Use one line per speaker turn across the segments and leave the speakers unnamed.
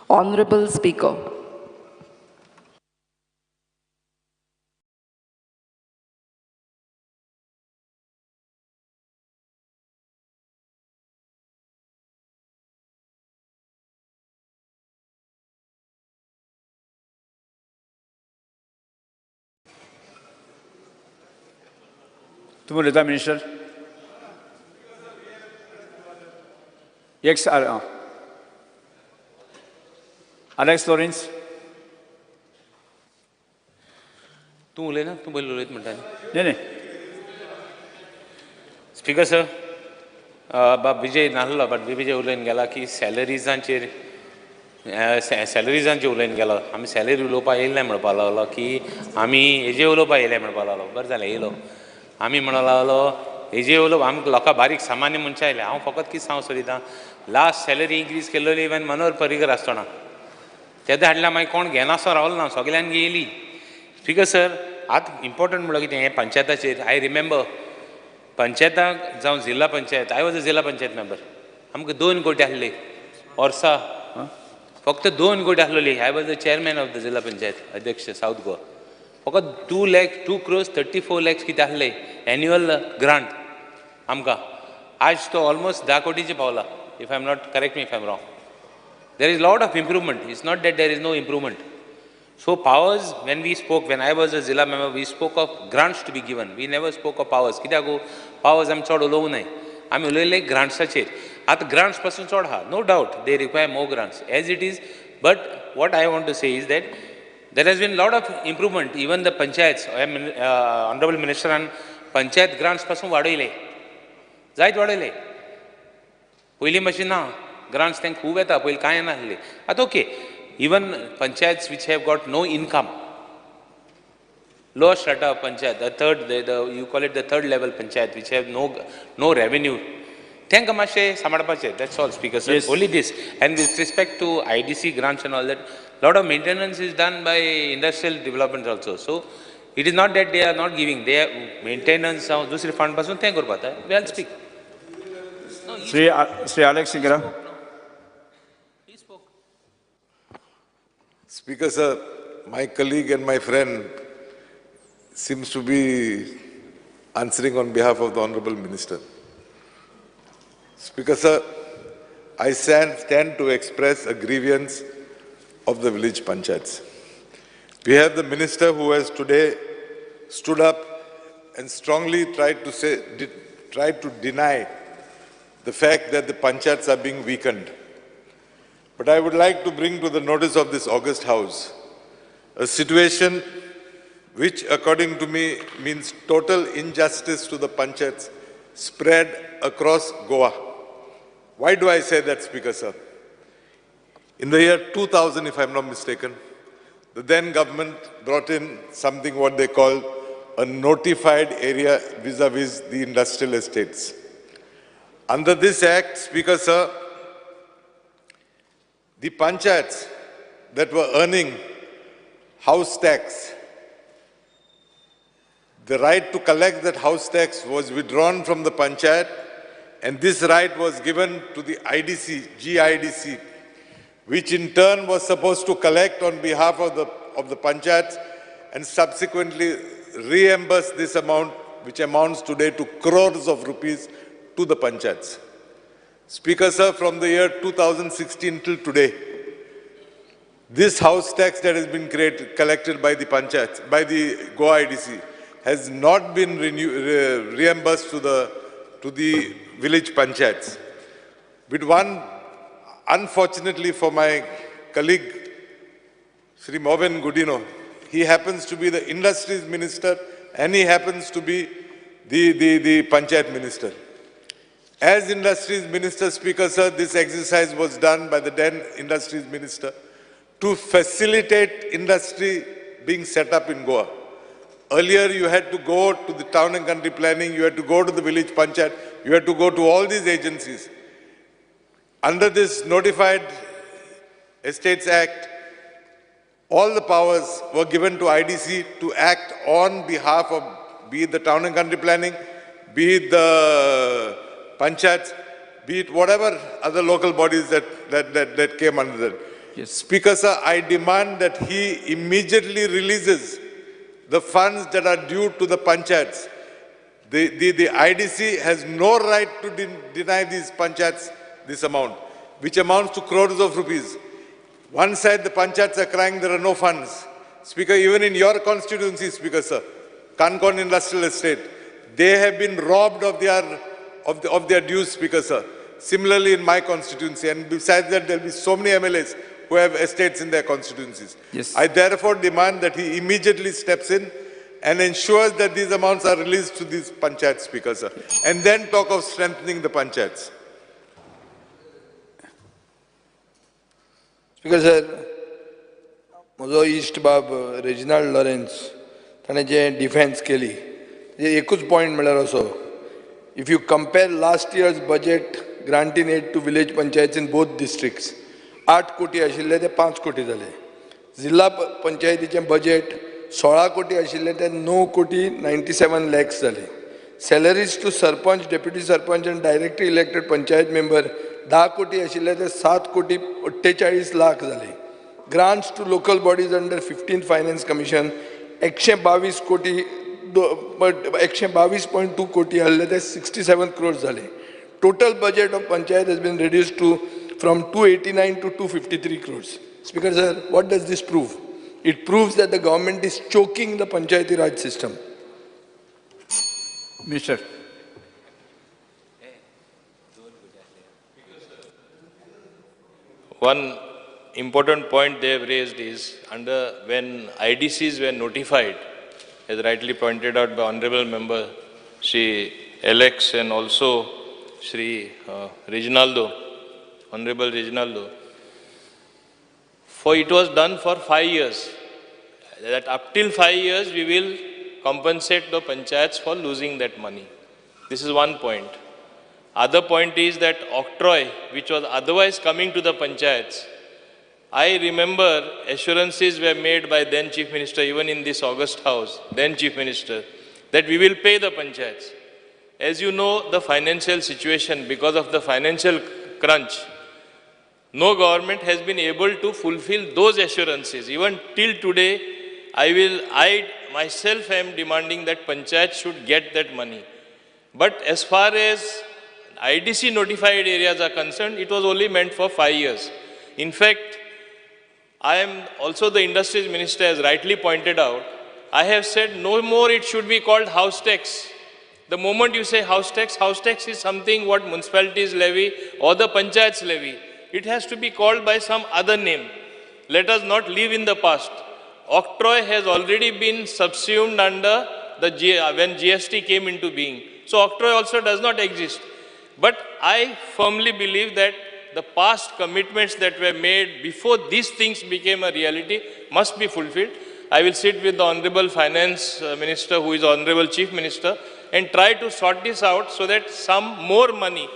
Honorable Speaker.
तूं उलयता minister? X Alex Lawrence.
तूं उलयना, तूं पयलीं उलयता म्हणटा
न्ही. न्ही.
स्पीकर सर, बाब विजय नासलो, बट विजय उलयन गेला की सॅलरीजांचेर, सॅलरीजांचेर उलयन गेलो. आमी सॅलरी उलोवपाक येयले म्हणपाक लागलो की आमी हेजे उलोवपाक येयले म्हणपाक लागलो. बरें जालें येयलो. आमी म्हणूंक लागलो हेजे उलोवप आमकां लोकां बारीक सामान्य मनशां आयले. हांव फकत कितें सांगूंक सोदिता, लास्ट सॅलरी इन्क्रीज केल्लोली इवन मनोहर पर्रीकर आसतना तेन्ना हाडल्या, मागीर कोण घेनासो रावलो ना, सगल्यांनी घेयली. स्पीकर सर, आतां इम्पोर्टंट म्हणल्यार कितें हें पंचायताचेर. I remember पंचायताक जावं जिल्ला पंचायत, I was a जिल्ला पंचायत मेंबर, आमकां 2 कोटी आहले वर्सा, फक्त 2 कोटी आहलोली. I was the chairman of the जिल्ला पंचायत अध्यक्ष सावथ गोवा. फकत 2 lakh, 2 crores 34 lakhs कितें आहले एन्युअल ग्रांट आमकां. आज तो ऑलमोस्ट 10 कोटीचे पावला, if I am not, correct me if I am wrong. There is lot of improvement, it's not that there is no improvement. So powers, when we spoke, when I was a Zilla member, we spoke of grants to be given. We never spoke of powers. कित्याक powers आमी चड उलोवंक नाय, आमी उलयले ग्रांट्साचेर. आतां grants पासून चड आहा, no doubt they require more grants as it is. But what I want to say is that there has been lot of improvement. Even the panchayats, honourable मिनिस्टरान panchayat grants पासून वाडयले, जायत वाडयले. पयलीं मातशें ना, ग्रांट्स तांकां खूब येता, पयलीं कांय नासले. आतां okay, even panchayats which have got no income, lower strata of panchayat, the third, you call it the third level panchayat, which have no revenue, तांकां मातशें सांबाळपाचें. That's all, speaker sir, only this. And with respect to IDC grants and all that, lot of maintenance is done by industrial development also. So it is not that they are not giving, they are maintenance दुसरे fund पासून तें करपाक. We will speak.
Shri Alex Sequeira.
Speaker sir, my colleague and my friend seems to be answering on behalf of the Honorable Minister. Speaker sir, I stand to express a grievance of the village panchayats. We have the minister who has today stood up and strongly tried to deny the fact that the panchayats are being weakened. But I would like to bring to the notice of this august house a situation which, according to me, means total injustice to the panchayats spread across Goa. Why do I say that, Speaker sir? In the year 2000, if I'm not mistaken, the then government brought in something what they call a notified area vis-a-vis the industrial estates. Under this act, Speaker sir, the panchayats that were earning house tax, the right to collect that house tax was withdrawn from the panchayat, and this right was given to the IDC, GIDC, which in turn was supposed to collect on behalf of the panchayats and subsequently reimburse this amount, which amounts today to crores of rupees, to the panchayats. Speaker sir, from the year 2016 till today, this house tax that has been collected by the panchayats, by the Goa IDC, has not been reimbursed to the village panchayats. With one, unfortunately for my colleague, Shri Mauvin Godinho, he happens to be the industries minister and he happens to be the panchayat minister. As industries minister, Speaker sir, this exercise was done by the then industries minister to facilitate industry being set up in Goa. Earlier, you had to go to the town and country planning, you had to go to the village panchayat, you had to go to all these agencies. Under this Notified Estates Act, all the powers were given to IDC to act on behalf of, be it the town and country planning, be it the panchayats, be it whatever other local bodies that came under that.
Yes.
Speaker, sir, I demand that he immediately releases the funds that are due to the panchayats. The IDC has no right to deny these panchayats this amount, which amounts to crores of rupees. One side, the panchayats are crying there are no funds. Speaker, even in your constituency, Speaker, sir, Canacona Industrial Estate, they have been robbed of their dues, Speaker, sir. Similarly, in my constituency, and besides that, there will be so many MLAs who have estates in their constituencies.
Yes.
I therefore demand that he immediately steps in and ensures that these amounts are released to these panchayats, Speaker, sir. And then talk of strengthening the panchayats.
Speaker sir, म्हजो इश्ट बाब Reginald Lawrence ताणें जें defence केली एकूच point म्हळ्यार असो, if you compare last year's budget grant in aid to village panchayats in both districts, 8 कोटी आशिल्ले ते 5 कोटी जाले. जिल्हा पंचायतीचें बजेट 16 कोटी आशिल्ले ते 9 कोटी 97 लॅक्स जाले. Salaries to sarpanch, deputy sarpanch आनी डायरेक्टली इलेक्टेड पंचायत मेंबर 10 कोटी आशिल्ले ते 7 कोटी 48 लाख जाले. Grants to local bodies under 15th finance commission 122 कोटी 122.2 कोटी आसले ते 67 क्रोर्स जाले. Total budget of panchayat has been reduced to from 289 to 253 crores. Speaker sir, what does this prove? It proves that the government is choking the Panchayati Raj system.
Minister.
One important point they have raised is under when IDCs were notified, as rightly pointed out by Honorable Member Shri Alex and also Shri Reginaldo, Honorable Reginaldo, for it was done for 5 years, that up till 5 years we will compensate the panchayats for losing that money. This is one point. Other point is that octroi, which was otherwise coming to the panchayats, I remember assurances were made by then Chief Minister, even in this August House, then Chief Minister, that we will pay the panchayats. As you know, the financial situation, because of the financial crunch, no government has been able to fulfill those assurances. Even till today, I myself am demanding that panchayats should get that money. But as far as IDC notified areas are concerned, it was only meant for 5 years. In fact, I am also the industries minister, has rightly pointed out, I have said no more it should be called house tax. The moment you say house tax is something what municipalities levy or the panchayats levy. It has to be called by some other name. Let us not live in the past. Octroi has already been subsumed under the when GST came into being. So octroi also does not exist. But I firmly believe that the past commitments that were made before these things became a reality must be fulfilled. I will sit with the Honorable Finance Minister, who is Honorable Chief Minister, and try to sort this out so that some more money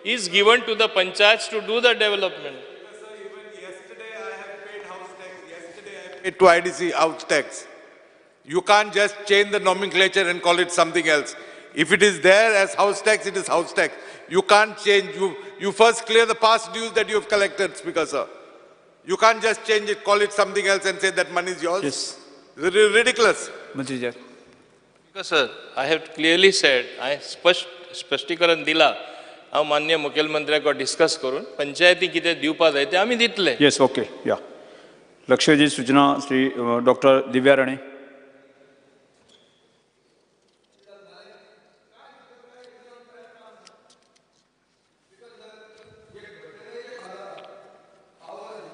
is given to the panchayats to do the development.
Sir, even yesterday I have paid house tax. Yesterday I paid to IDC house tax. You can't just change the nomenclature and call it something else. If it is there as house tax, it is house tax. You can't change. You first clear the past dues that you have collected, Speaker, sir. You can't just change it, call it something else and say that money is yours.
Yes.
It's ridiculous.
Mantri ji.
Speaker, sir, I have clearly said, I स्पष्टीकरण दिला. हांव मान्य मुखेलमंत्र्याक discuss करून पंचायती कितें दिवपा जाय ते आमी दितले.
Yes, okay, yeah. लक्षवेधी सूचना श्री डॉक्टर दिव्या राणे.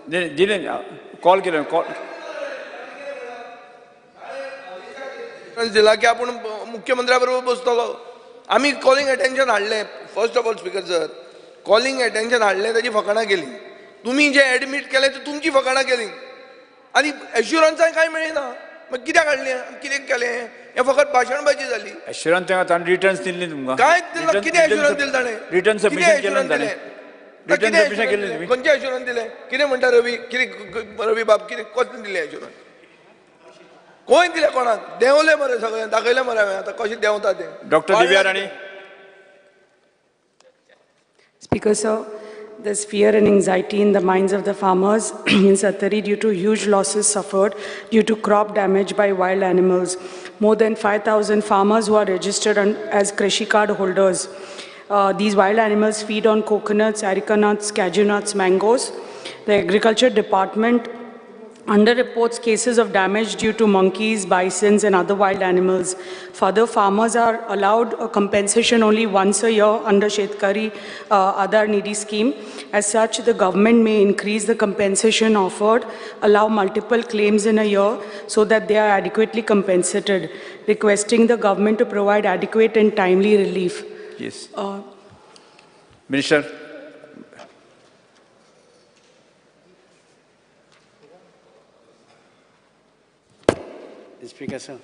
दिले कॉल केलं कॉल
दिला की आपण मुख्यमंत्र्या बरोबर बसतलो. आमी कॉलिंग अटेन्शन हाडलें. First of all speaker sir, calling attention हाडलें, ताजी फकाणां केली. तुमी जे एडमीट केलें ते तुमची फकाणां केली आनी एश्युरन्साय कांय मेळना. मागीर कित्याक हाडलें, कितें केलें? हें फकत भाशणबाजी जाली.
एश्युरन्स ताणें रिटर्न्स दिल्ली तुमकां.
कांय दिलें? कितें एश्युरन्स दिलें ताणें?
रिटर्न सबमिशन केलें ताणें. रिटर्न सबमिशन केलें तुमी?
खंयचें एश्युरन्स दिलें? कितें म्हणटा रवी? कितें रवी बाब कितें कसलें दिलें एश्युरन्स? कोण दिलें कोणाक? देंवले मरे सगळें, दाखयलें मरे हांवें आतां कशें देंवता तें.
Doctor Divya Rane.
Speaker sir, There's fear and anxiety in the minds of the farmers in Sattari due to huge losses suffered due to crop damage by wild animals. More than 5,000 farmers who are registered as Krishi card holders. These wild animals feed on coconuts, areca nuts, cashew nuts, mangoes. The agriculture department underreports cases of damage due to monkeys, bisons, and other wild animals. Further, farmers are allowed a compensation only once a year under Shetkari Aadhar Nidhi scheme. As such, the government may increase the compensation offered, allow multiple claims in a year so that they are adequately compensated, requesting the government to provide adequate and timely relief.
Yes. Minister.
Speaker, sir.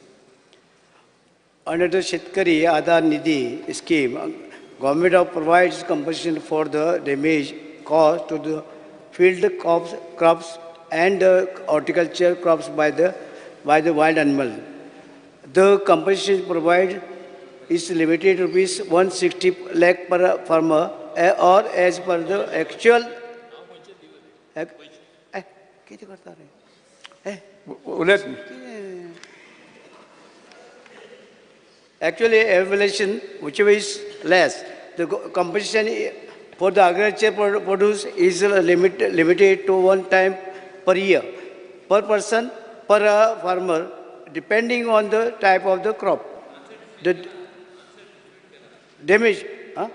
Under the Shetkari Aadhar Nidhi scheme, government provides compensation for the damage caused to the field crops and horticulture crops by the wild animal. The compensation provided is limited to rupees 160 lakh per farmer, or as per the actual. Actually, evaluation, whichever is less, the compensation for the agriculture produce is limited to one time per year, per person, per farmer, depending on the type of the crop. The damage, huh?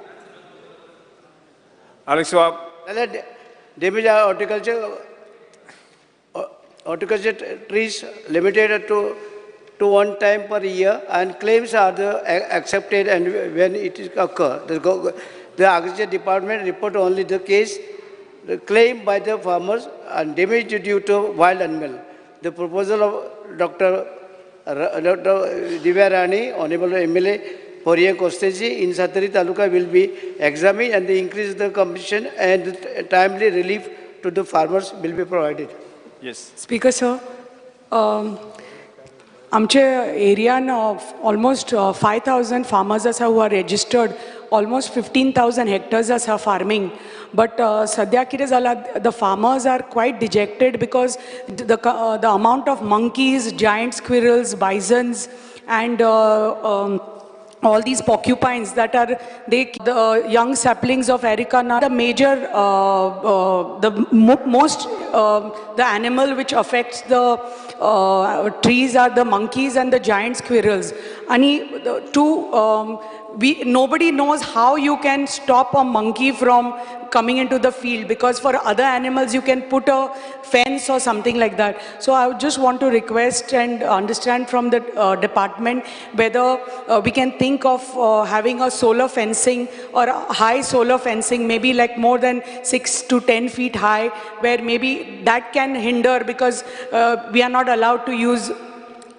Alex Wab.
Damage horticulture trees limited to one time per year, and claims are the accepted, and when it is occur, the agriculture department report only the case, the claim by the farmers and damage due to wild animal. The proposal of Dr. Divya Rani, Honorable MLA, Poriem constituency in Sattari Taluka will be examined, and the increase the compensation and timely relief to the farmers will be provided.
Yes.
Speaker, sir, आमचे एरियान almost 5,000 farmers आसा who are registered, almost 15,000 hectares आसा farming. But सद्या कितें जाला, the farmers are quite dejected because the amount of monkeys, giant squirrels, bisons, and all these porcupines that are, the young saplings of areca nut, the major, the animal which affects the trees are the monkeys and the giant squirrels. And nobody knows how you can stop a monkey from coming into the field, because for other animals you can put a fence or something like that. So I would just want to request and understand from the department whether we can think of having a solar fencing or a high solar fencing, maybe like more than 6 to 10 feet high, where maybe that can hinder, because we are not allowed to use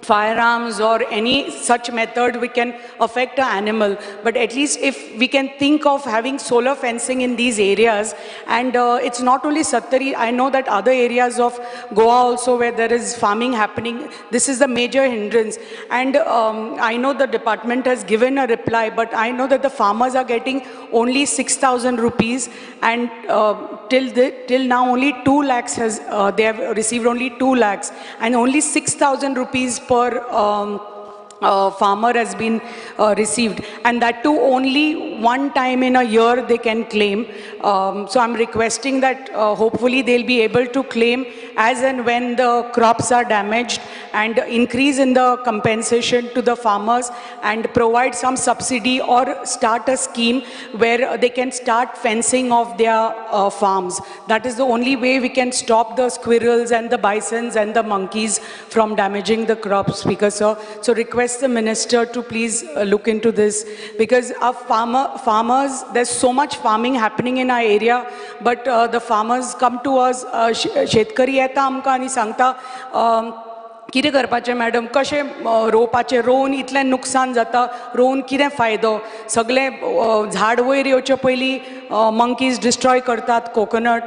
firearms or any such method we can affect an animal. But at least if we can think of having solar fencing in these areas, and it's not only Sattari, I know that other areas of Goa also where there is farming happening, this is the major hindrance. And I know the department has given a reply, but I know that the farmers are getting only 6,000 rupees, and till now only 2 lakhs has, they have received only 2 lakhs, and only 6,000 rupees per farmer has been received, and that too only one time in a year they can claim. So I'm requesting that hopefully they'll be able to claim as and when the crops are damaged, and increase in the compensation to the farmers, and provide some subsidy or start a scheme where they can start fencing of their farms. That is the only way we can stop the squirrels and the bisons and the monkeys from damaging the crops, Speaker sir. So request the minister to please look into this, because our farmers, there's so much farming happening in our area, but the farmers come to us, शेतकरी येता आमकां आनी सांगता कितें करपाचें madam, कशें रोवपाचें, रोवन इतलें नुकसान जाता, रोवन कितें फायदो, सगळें झाड वयर येवचे पयलीं मंकीज डिस्ट्रॉय करतात कोकोनट,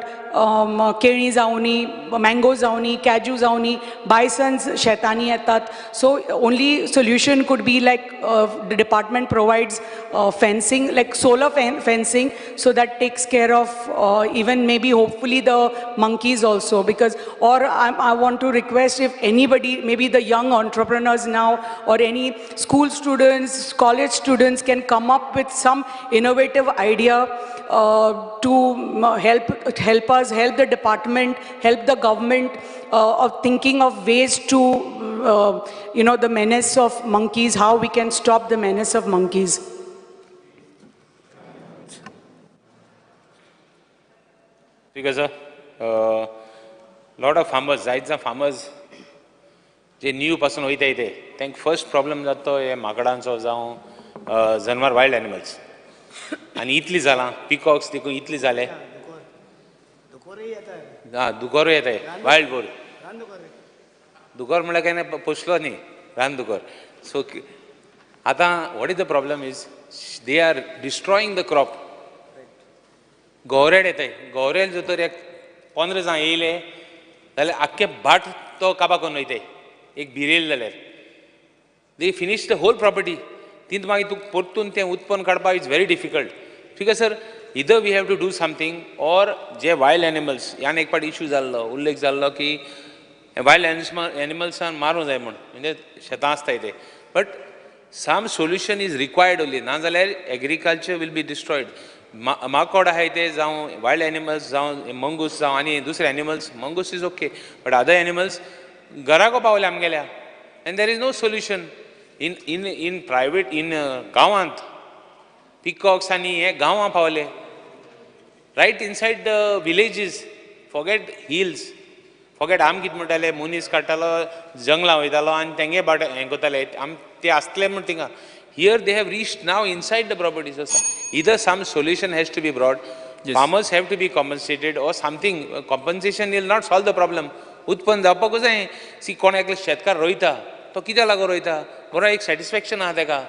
केळी जावनी, मँगो जावनी, कॅजू जावनी, बायसन्स शेतांनी येतात. So only solution could be like the department provides fencing, like solar fencing, so that takes care of even maybe hopefully the monkeys also. Because, or I want to request if anybody, maybe the young entrepreneurs now or any school students, college students can come up with some innovative idea to help us, help the department, help the government of thinking of ways to, you know, the menace of monkeys, how we can stop the menace of monkeys.
Because lot of farmers, जायत जाण farmers जे new पासून वयता ते तांकां first problem जाता तो हे माकडांचो जावं जनवर वायल्ड एनिमल्स. आनी इतली जालां पिकॉक्स देखून इतली जाले, हा दुकोरूय येताय वायल्ड बोर, दुकोर म्हणल्यार काय ना पोसलो न्ही रान दुकोर. सो आतां what is the problem is they are destroying the crop. गौरेड येताय, गौरेल जर तर एक 15 जाण येयले जाल्यार आख्खे भाट तो काबा करून वयताय एक भिरेल जाल्यार they finish the whole property. तींत मागीर तुका परतून तें उत्पन्न काडपाक is very difficult. ठीक आहे sir, either we have to do something or J wild animals ह्यान एक पाट इशू जाल्लो, उल्लेख जाल्लो की वायल्ड एनिमल्सान मारूंक जाय म्हूण, म्हणजे शेतां आसताय ते, but some solution is required only, ना जाल्यार एग्रीकल्चर will be destroyed. माकोड आहाय ते जावं वायल्ड एनिमल्स जावं मंगूस जावं आनी दुसरे animals, mongoose is okay but other animals घराको पावले आमगेल्या and there is no solution. In in in private in गांवांत पिकॉक्स आनी हे गांवां पावले, right inside the villages, forget hills, forget आम कितें म्हणटाले मनीस काडटालो जंगलां वयतालो आनी तेंगे बाट हें करताले, आम ते आसतले म्हण थिंगा. Here they have reached now inside the properties. Either some solution has to be brought, farmers have to be compensated or something. Compensation will not solve the problem. उत्पन्न जावपाकूच जाय. सी कोण एकलो शेतकार रोयता तो कित्याक लागून रोयता, बरो एक सॅटिस्फॅक्शन आहा तेका,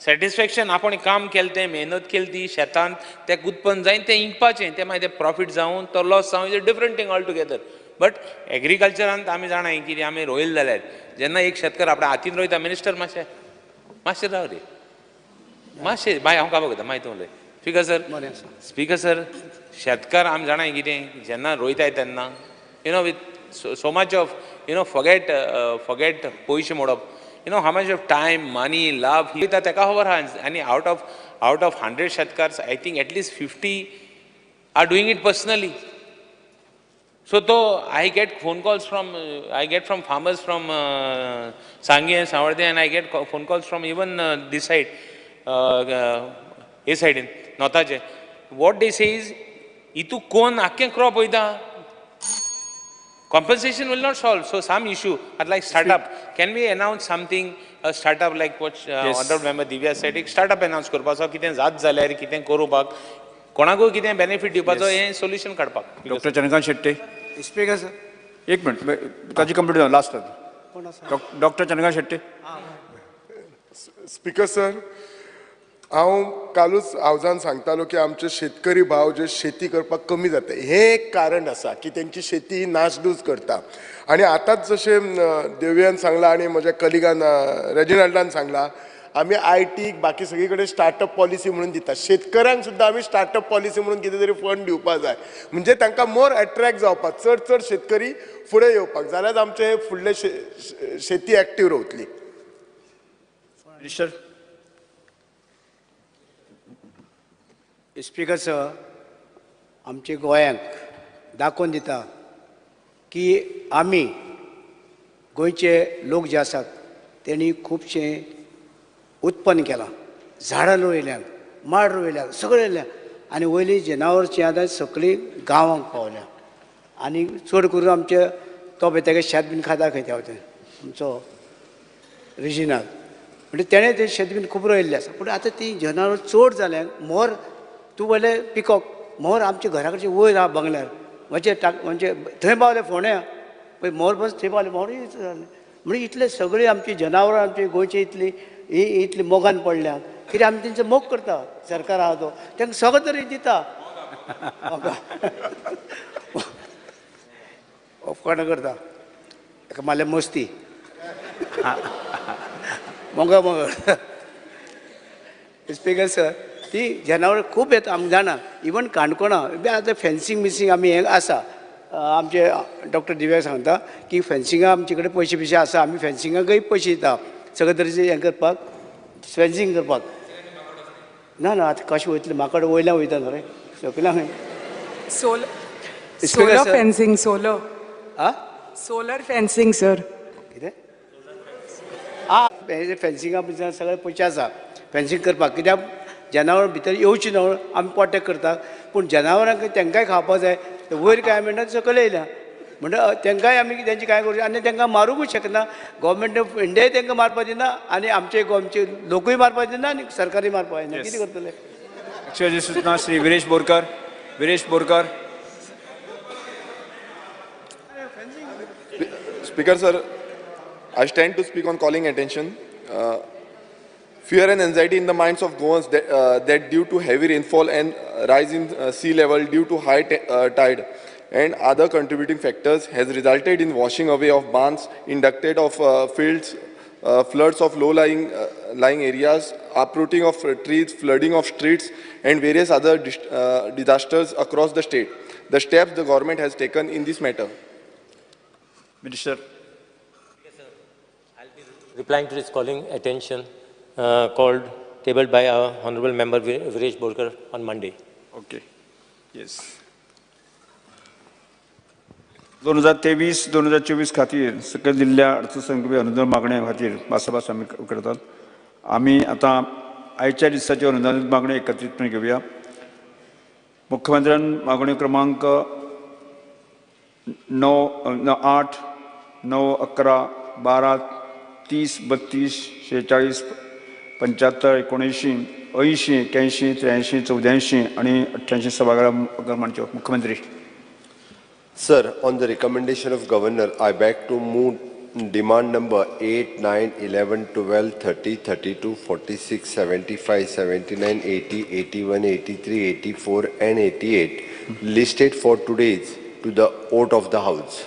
सॅटिस्फॅक्शन आपण काम केलें तें मेहनत केली ती शेतान तेका उत्पन्न जाय तें इंकपाचें, तें मागीर तें प्रॉफीट जावं तो लॉस जावं is a different thing all together. But एग्रीकल्चरांत आमी जाणाय कितें आमी रोयलें जाल्यार जेन्ना एक शेतकार आपल्या हातीन रोयता, मिनिस्टर मातशें मातशें राव रे मातशें बाय हांव काबार करता मागीर तूं उलय. स्पीकर सर, स्पीकर सर, शेतकार आमी जाणाय कितें जेन्ना रोयताय तेन्ना you know with so much of you know forget forget पयशे मोडप, you know how much of time money love वयता तेका खबर आहा. आनी आवट ऑफ 100 शेतकार I think at least 50 are doing it personally. So though I get phone calls from I get from farmers from Sanguem and Savarde, and I get phone calls from even this side, हे सायडीन नॉर्थाचे. What they say is इतू कोण आख्खें crop वयता, compensation will not solve. So some issue like startup, can we announce something, a startup like what honourable member Divya said, एक startup announce करपाचो, कितें जात जाल्यार कितें करूपाक कोणाकूय कितें बेनिफीट दिवपाचो हें सोल्युशन काडपाक.
Doctor Chandrakant Shetty.
Speaker sir
एक मिनट, ताजी कंप्लीट जावन last. Doctor Chandrakant Shetty.
Speaker sir, हांव कालूच हावजान सांगतालो की आमचे शेतकरी भाव जे शेती करपाक कमी जाता हें एक कारण आसा की तेंची शेती नासधूस करता. आनी आतांच जशें देवयान सांगलां आनी म्हज्या कलिगान रेजिनाल्डान सांगलां, आमी I टीक बाकी सगळी कडेन स्टार्टअप पॉलिसी म्हणून दिता, शेतकऱ्यांक सुद्दां आमी स्टार्टअप पॉलिसी म्हणून कितें तरी फंड दिवपाक जाय, म्हणजे तांकां मोर एट्रॅक्ट जावपाक, चड चड शेतकरी फुडें येवपाक, जाल्यार आमचे फुडले शेती एक्टीव रावतली.
मिनिस्टर.
स्पीकर सर, आमच्या गोंयांक दाखोवन दिता की आमी गोंयचे लोक जे आसात तेणी खुबशें उत्पन्न केलां, झाडां रोयल्यात, माड रोयल्यात, सगळें रोयल्यात आनी वयली जनावर आतां सगळीं गांवांक पावल्या. आनी चड करून आमचे तो पळय तेगे शेत बीन खाता खंय त्या आमचो रिजिनाक, म्हणजे तेणें तें शेत बीन खूब रोयल्लें आसा. पूण आतां ती जनावर चड जाल्यान मोर तूं पळयलें पिकॉक मोर आमच्या घरा कडचे वयर आहा बंगल्यार, म्हणजे म्हणजे थंय पावले फोंड्या पळय मोर बस थंय पावले मोर जालें. म्हणजे इतले सगळीं आमची जनावरां आमची गोंयची इतली इतली मोगान पडल्या कित्याक आमी तेंचो मोग करता. सरकार आहा तो तांकां सगळें तरी दिता, ऑफकाणां करता एका मारल्या मस्ती मोगा मोगा. स्पीकर सर ती जनावरां खूब येता आमकां जाणा, इवन काणकोणा बी आतां फेन्सींग बिसींग आमी हें आसा. आमचे डॉक्टर दिव्या सांगता की फेन्सिंगा आमचे कडेन पयशे बिशे आसा, आमी फेन्सिंगाकय पयशे दिता सगळे तरेचे हें करपाक, फेन्सींग करपाक. ना ना आतां कशें वयतलें, माकड वयल्यान वयता न्हू रे सकयल्यान.
Solar fencing, solar.
आं,
सोलर फेन्सिंग सर.
कितें? आं, फेन्सिंगा बिन्सिंगा सगळे पयशे आसा फेन्सिंग करपाक, कित्याक जनावरां भितर येवची न्हू आमी प्रोटेक्ट करता. पूण जनावरांक तांकांय खावपाक जाय, वयर काय म्हणटा सकयल येयल्या म्हणटा तांकांय आमी तेंची कांय करूं आनी तांकां मारूंकूच शकना. गव्हर्मेंट ऑफ इंडियाय तांकां मारपाक दिना आनी आमचे गोंयचे लोकूय मारपाक दिना आनी सरकारूय मारपाक दिना. कितें करतले?
लक्षवेधी सूचना Shri Viresh Borkar. Viresh Borkar.
Speaker sir, I stand to speak on calling attention. Fear and anxiety in the minds of Goans that due to heavy rainfall and rise in sea level due to high tide and other contributing factors has resulted in washing away of barns, inducted of fields, floods of low-lying lying areas, uprooting of trees, flooding of streets, and various other disasters across the state. The steps the government has taken in this matter.
Minister.
Yes, sir. I'll be replying to this calling attention called tabled by our honorable member Viresh Borkar on Monday.
Okay. Yes. 2023-2024 खातीर सकयल दिल्ल्या अर्थसंकल्पीय अनुदान मागण्या खातीर भासाभास आमी करतात. आमी आतां आयच्या दिसाच्यो अनुदानीत मागण्यो एकत्रीतपणे घेवया. मुख्यमंत्र्यान मागण्यो क्रमांक 9, 8, 9, 11, 12, 30, 32, 46, 75, 79, 80, 81, 83, 84 आनी 88 सभाघरां मांडच्यो. मुख्यमंत्री.
Sir, on the recommendation of Governor, I beg to move demand number 8, 9, 11, 12, 30, 32, 46, 75, 79, 80, 81, 83, 84 and 88 listed for today's to the vote of the House.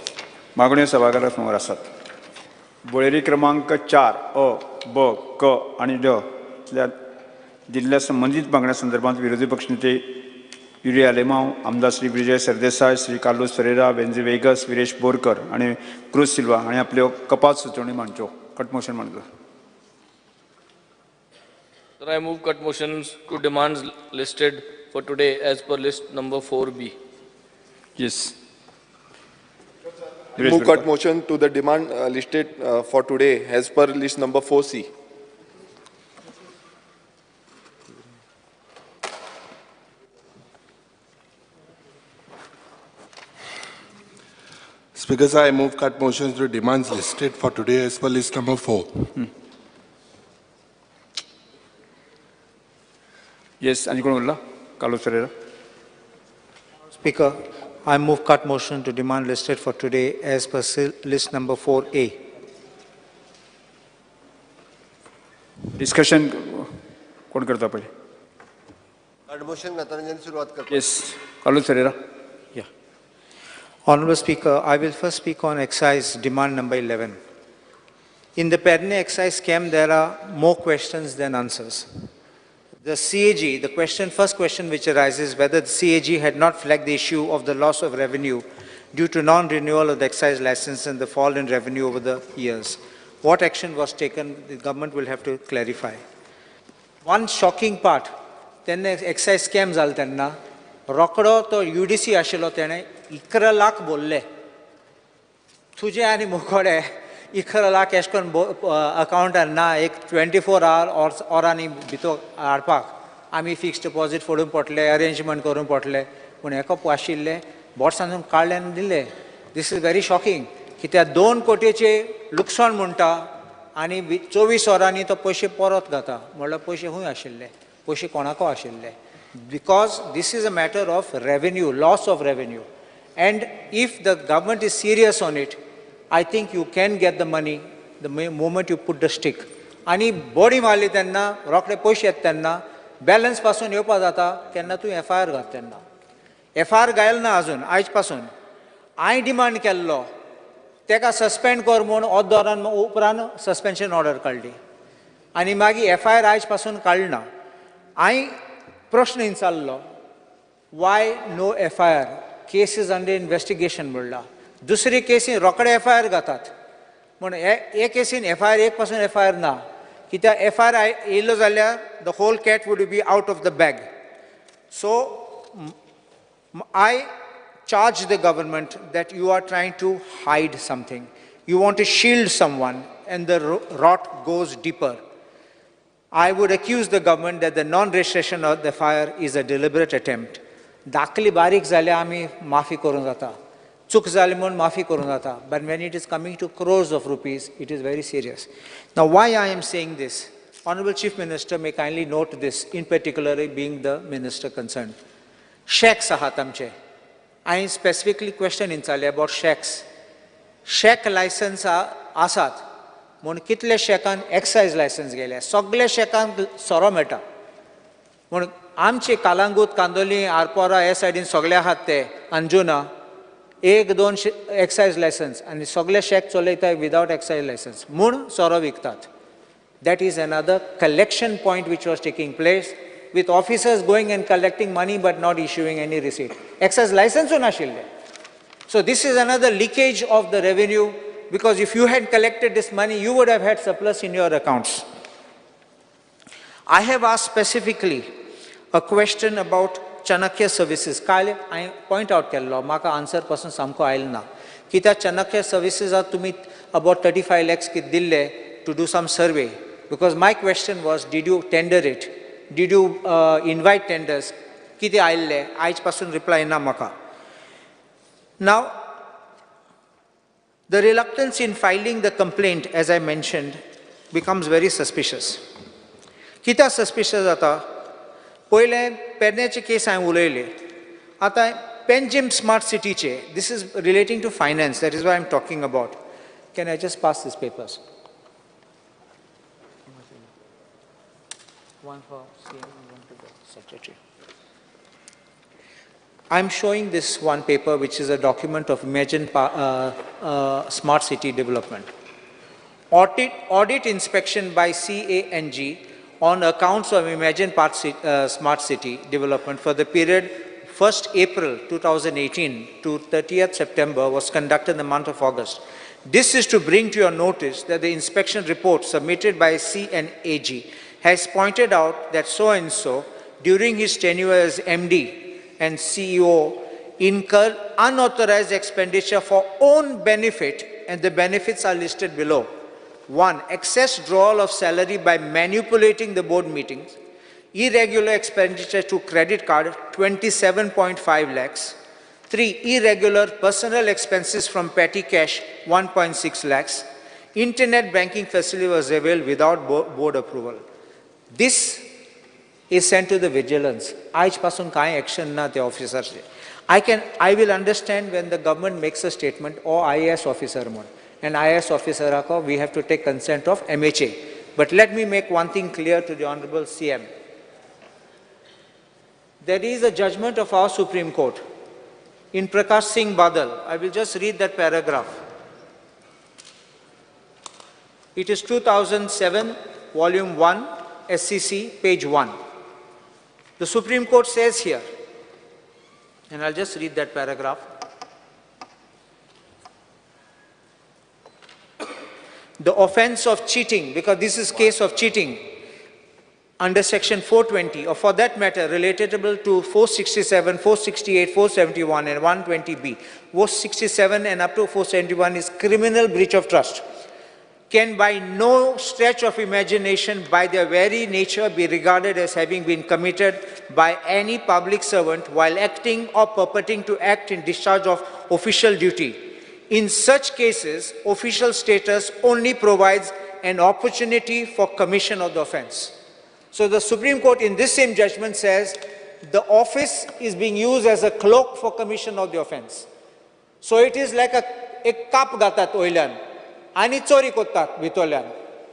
मागण्यो सभाघरा समोर आसात. वळेरी क्रमांक 4 अ, ब, क आनी ड दिल्ल्या संबंदीत मागण्या संदर्भात विरोधी पक्षनेते युरी आलेमाव, आमदार श्री विजय सरदेसाय, श्री कार्लोस फेरेरा, वेन्झी वेगस, विरेश बोरकर आनी क्रूज सिल्वा हांणी आपल्यो कपात सुचोवणी मांडच्यो. कट मोशन मांडचो.
Sir, I move cut motions to demands listed for today as per list number 4B.
Yes.
Move cut motion to the demand listed for today as per list number 4C.
Speaker sir, I move cut motions to demands listed for today as per list number 4.
Yes, ani kon ulla? Carlos Ferreira.
Speaker, I move cut motion to demand listed for today as per list number 4A.
Discussion kon karta pahle?
Cut motion घातना सुरुवात करता.
Yes, Carlos Ferreira.
Yeah. Honorable Speaker, I will first speak on excise demand number 11. In the Pernem excise scam, there are more questions than answers. The CAG, the question, first question which arises, whether the CAG had not flagged the issue of the loss of revenue due to non-renewal of the excise license and the fall in revenue over the years. What action was taken, the government will have to clarify. One shocking part, तेन्ना excise scam जालो तेन्ना रोकडो तो UDC आशिल्लो तेणें 11 लाख बोल्ले. तुजे आनी मुकोडे 11 लाख एश करून अकावंटार ना, एक 24 our ओरांनी भितर हाडपाक आमी फिक्स डिपॉजीट फोडूंक पडले, अरेंजमेंट करूंक पडले, पूण हेका आशिल्ले बोर्सांतून काडले आनी दिले. This is very shocking. कित्याक 2 कोटीचे लुकसाण म्हणटा आनी 24 वरांनी तो पयशे परत घाता, म्हणल्यार पयशे खंय आशिल्ले, पयशे कोणाको आशिल्ले. Because this is a matter of revenue, loss of revenue, and if the government is serious on it, I think you can get the money the moment you put the stick. आनी body मारली तेन्ना रोखडे पयशे येता, तेन्ना balance पासून येवपा जाता, तेन्ना तूं FIR घात तेन्ना. एफ आर घायल ना अजून आयज पासून. हांवें डिमांड केल्लो तेका सस्पेंड कर म्हूण ओद्दोरान उपरांत सस्पेन्शन ऑर्डर काडली आनी मागीर एफ I R आयज पासून काडना. हांवें प्रश्न विचारलो, why no F I R, case is under investigation म्हणला. दुसरी केसीन रोखडे एफ I R घातात, पूण हे केसीन एफ I R एक पासून एफ I R ना, कित्याक एफ I R येयलो जाल्यार the whole cat would be out of the bag. So I charge the government that you are trying to hide something. You want to shield someone and the rot goes deeper. I would accuse the government that the non-registration of the fire is a deliberate attempt. Dakhli बारीक जाल्यार आमी माफी करूंक जाता, चूक जाली म्हूण माफी करूंक जाता, but when it is coming to crores of rupees, it is very serious. Now why I am saying this? Honorable Chief Minister may kindly note this, in particular being the minister concerned. Shacks आहात आमचे. हांवें specifically question विचारलें about shacks. Shack licence आसात म्हूण कितले शॅकान excise licence गेले, सगळे शॅकांक सोरो मेळटा. म्हूण आमचे कालांगूत, कांदोली, आरपोरा हे सायडीन सगळे आहात ते अंजुना एक दोन एक्सायज लायसन्स आनी सगळे शॅक चलयता विदावट एक्सायज लायसन्स म्हूण सोरो विकतात. That is another collection point which was taking place with officers going and collecting money but not issuing any receipt. Excise license नाशिल्लें. So this is another leakage of the revenue, because if you had collected this money, you would have had surplus in your accounts. I have asked specifically a question about Chanakya services. काल हांवें point out केल्लो, म्हाका answer पासून सामको आयलो ना. कित्याक Chanakya services तुमी about 35 lakhs कितें दिल्ले to do some survey. Because my question was, did you tender it? Did you invite tenders? कितें आयिल्लें? आयज पासून रिप्लाय ना म्हाका. Now, the reluctance in filing the complaint, as I mentioned, becomes very suspicious. कित्याक suspicious जाता? पयलें पेडण्याची केस हांवें उलयली. आतां पेंजीम स्मार्ट सिटीचे, this is relating to finance, that is why I am talking about. Can I just pass this papers? One for CM and one to the secretary. I'm showing this one paper, which is a document of Imagine Smart City Development. Audit inspection by CANG on accounts of Imagine Smart City Development for the period 1st April 2018 to 30th September was conducted in the month of August. This is to bring to your notice that the inspection report submitted by CNAG has pointed out that so-and-so, during his tenure as MD and CEO, incurred unauthorized expenditure for own benefit, and the benefits are listed below. 1. Excess drawal of salary by manipulating the board meetings. Irregular expenditure to credit card, 27.5 lakhs. 3. Irregular personal expenses from petty cash, 1.6 lakhs. Internet banking facility was availed without board approval. This is sent to the vigilance. आयज पासून कांय action ना त्या ऑफिसर्सचे. I will understand when the government makes a statement or IAS officer म्हूण. And IAS officer we have to take consent of MHA. But let me make one thing clear to the Honorable CM. There is a judgment of our Supreme Court in Prakash Singh Badal. I will just read that paragraph. It is 2007, Volume 1, SCC, page 1. The Supreme Court says here, and I'll just read that paragraph. The offense of cheating, because this is case of cheating, under section 420, or for that matter, relatable to 467, 468, 471, and 120B. 467 and up to 471 is criminal breach of trust. Can by no stretch of imagination, by their very nature, be regarded as having been committed by any public servant while acting or purporting to act in discharge of official duty. In such cases, official status only provides an opportunity for commission of the offense. So the Supreme Court in this same judgment says the office is being used as a cloak for commission of the offense. So it is like a kap gatat oilan, ani chori kotat vitolan.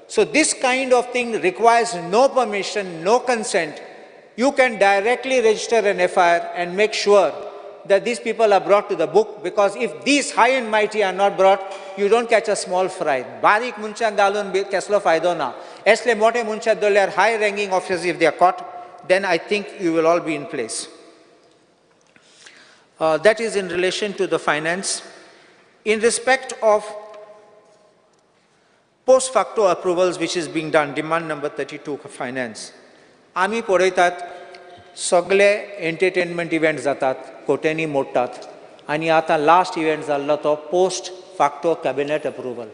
So this kind of thing requires no permission, no consent. You can directly register an FIR and make sure that these people are brought to the book, because if these high and mighty are not brought, you don't catch a small fry. बारीक मनशांक घालून कसलो फायदो ना. असले मोठे मनशां दवरल्यार high ranking officers, if they are caught, then I think you will all be in place. That is in relation to the finance. In respect of post facto approvals which is being done, demand number 32 finance. आमी पळयतात सगळे entertainment event जातात, कोट्यांनी मोडटात, आनी आतां last event जाल्लो तो post facto cabinet approval.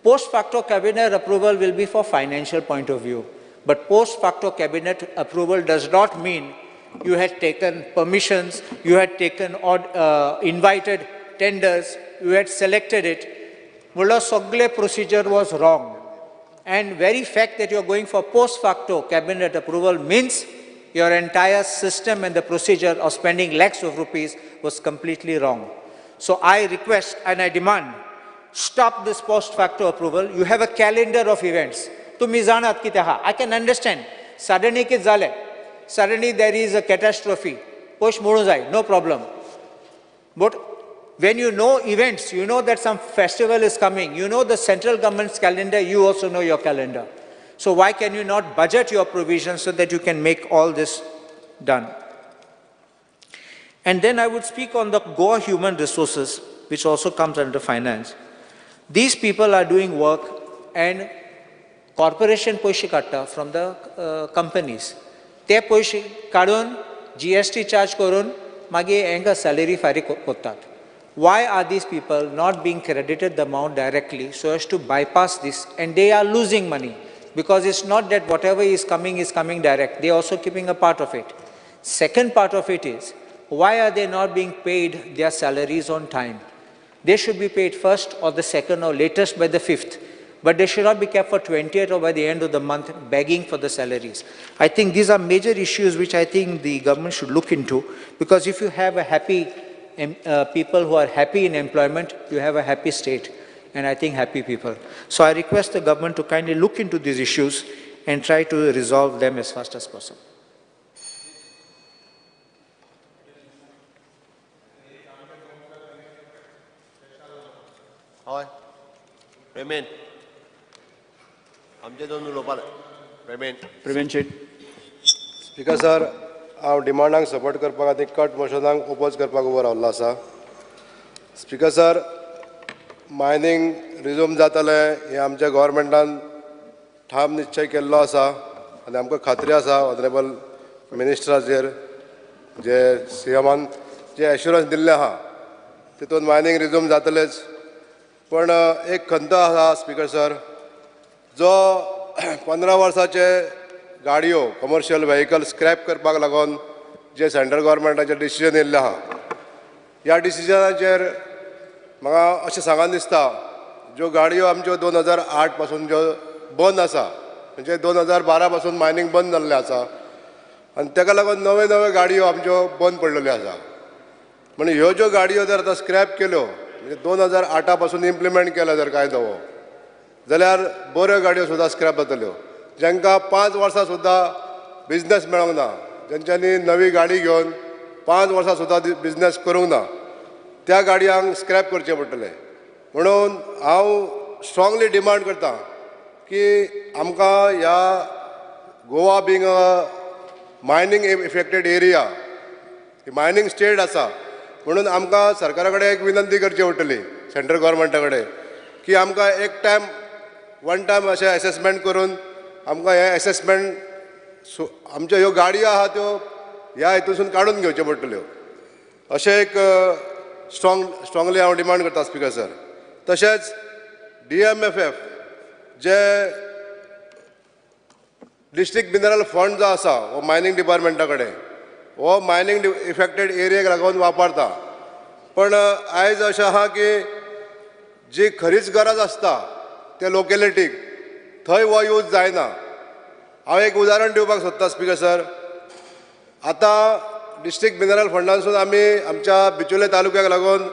Post facto cabinet approval will be for financial point of view, but post facto cabinet approval does not mean you had taken permissions, you had taken or invited tenders, you had selected it. म्हणल्यार सगळे procedure was wrong. And very fact that you are going for post facto cabinet approval means your entire system and the procedure of spending lakhs of rupees was completely wrong. So I request and I demand, stop this post facto approval. You have a calendar of events. तुम्ही जाणात कितें आहा. I can understand. Suddenly कितें जालें? Suddenly there is a catastrophe. पयशे मेळूं जाय, no problem. But when you know events, you know that some festival is coming, you know the central government's calendar, you also know your calendar. So why can you not budget your provisions so that you can make all this done? And then I would speak on the Goa human resources, which also comes under finance. These people are doing work and corporation पयशे काडटा from the companies. ते पयशे काडून GST charge करून मागीर हांकां salary फारीक करतात. Why are these people not being credited the amount directly so as to bypass this? And they are losing money, because it's not that whatever is coming direct. They are also keeping a part of it. Second part of it is, why are they not being paid their salaries on time? They should be paid first or the second or latest by the fifth. But they should not be kept for 20th or by the end of the month begging for the salaries. I think these are major issues which I think the government should look into, because if you have a happy people who are happy in employment, you have a happy state, and I think happy people. So I request the government to kindly look into these issues and try to resolve them as fast as possible.
Hi, Raymond. आमचे दोन उलोवपा Raymond.
Prevent Shet.
Speaker sir, हांव डिमांडांक support करपा खातीर cut मोशनाक oppose करपाक उबो रावल्लो आसा. Speaker sir, mining resume जातलें हें आमच्या गव्हर्मेंटान ठाम निश्चय केल्लो आसा आनी आमकां खात्री आसा ऑनरेबल मिनिस्टराचेर जे सीएमान जे एश्युरन्स दिल्लें आहा तितून मायनींग रिज्यूम जातलेंच. पण एक खंत आसा स्पीकर सर, जो 15 वर्साचे गाडयो कमर्शियल व्हेकल स्क्रॅप करपाक लागून जे सेंट्रल गव्हर्मेंटाचें डिसिजन येयल्लें आहा, ह्या डिसिजनाचेर म्हाका अशें सांगन दिसता, ज्यो गाडयो आमच्यो 2008 पासून ज्यो बंद आसा, म्हणजे 2012 पासून मायनींग बंद जाल्लें आसा आनी ताका लागून नव्यो नव्यो गाडयो आमच्यो बंद पडलेल्यो आसा. म्हणजे ह्यो ज्यो गाडयो जर आतां स्क्रॅप केल्यो, म्हणजे 2008 पासून इम्प्लिमेंट केलो जर कायदो हो, जाल्यार बऱ्यो गाडयो सुद्दां स्क्रॅप जातल्यो. जांकां 5 वर्सां सुद्दां बिजनस मेळोंक ना, जेंच्यांनी नवी गाडी घेवन 5 वर्सां सुद्दां बिजनस करूंक ना, त्या गाडयांक स्क्रॅप करचें पडटलें. म्हणून हांव स्ट्रांगली डिमांड करता की आमकां ह्या Goa being a mining affected area, mining state आसा, म्हणून आमकां सरकारा कडेन एक विनंती करची पडटली सेंट्रल गव्हर्मेंटा कडेन की आमकां एक टायम वन टायम अशें एसेसमेंट करून आमकां हें एसेसमेंट आमच्यो ह्यो गाडयो आहा त्यो ह्या हितूनसून काडून घेवच्यो पडटल्यो, अशें एक स्ट्रांगली हांव डिमांड करता स्पीकर सर. तशेंच DMFF जे डिस्ट्रिक्ट मिनरल फंड जो आसा हो मायनींग डिपार्टमेंटा कडेन हो मायनींग इफेक्टेड एरियेक लागून वापरता, पण आयज अशें आहा की जी खरीच गरज आसता त्या लोकेलिटीक थंय हो यूज जायना. हांव एक उदाहरण दिवपाक सोदता स्पीकर सर. आतां डिस्ट्रिक्ट मिनरल फंडांसून आमी आमच्या बिचोले तालुक्याक लागून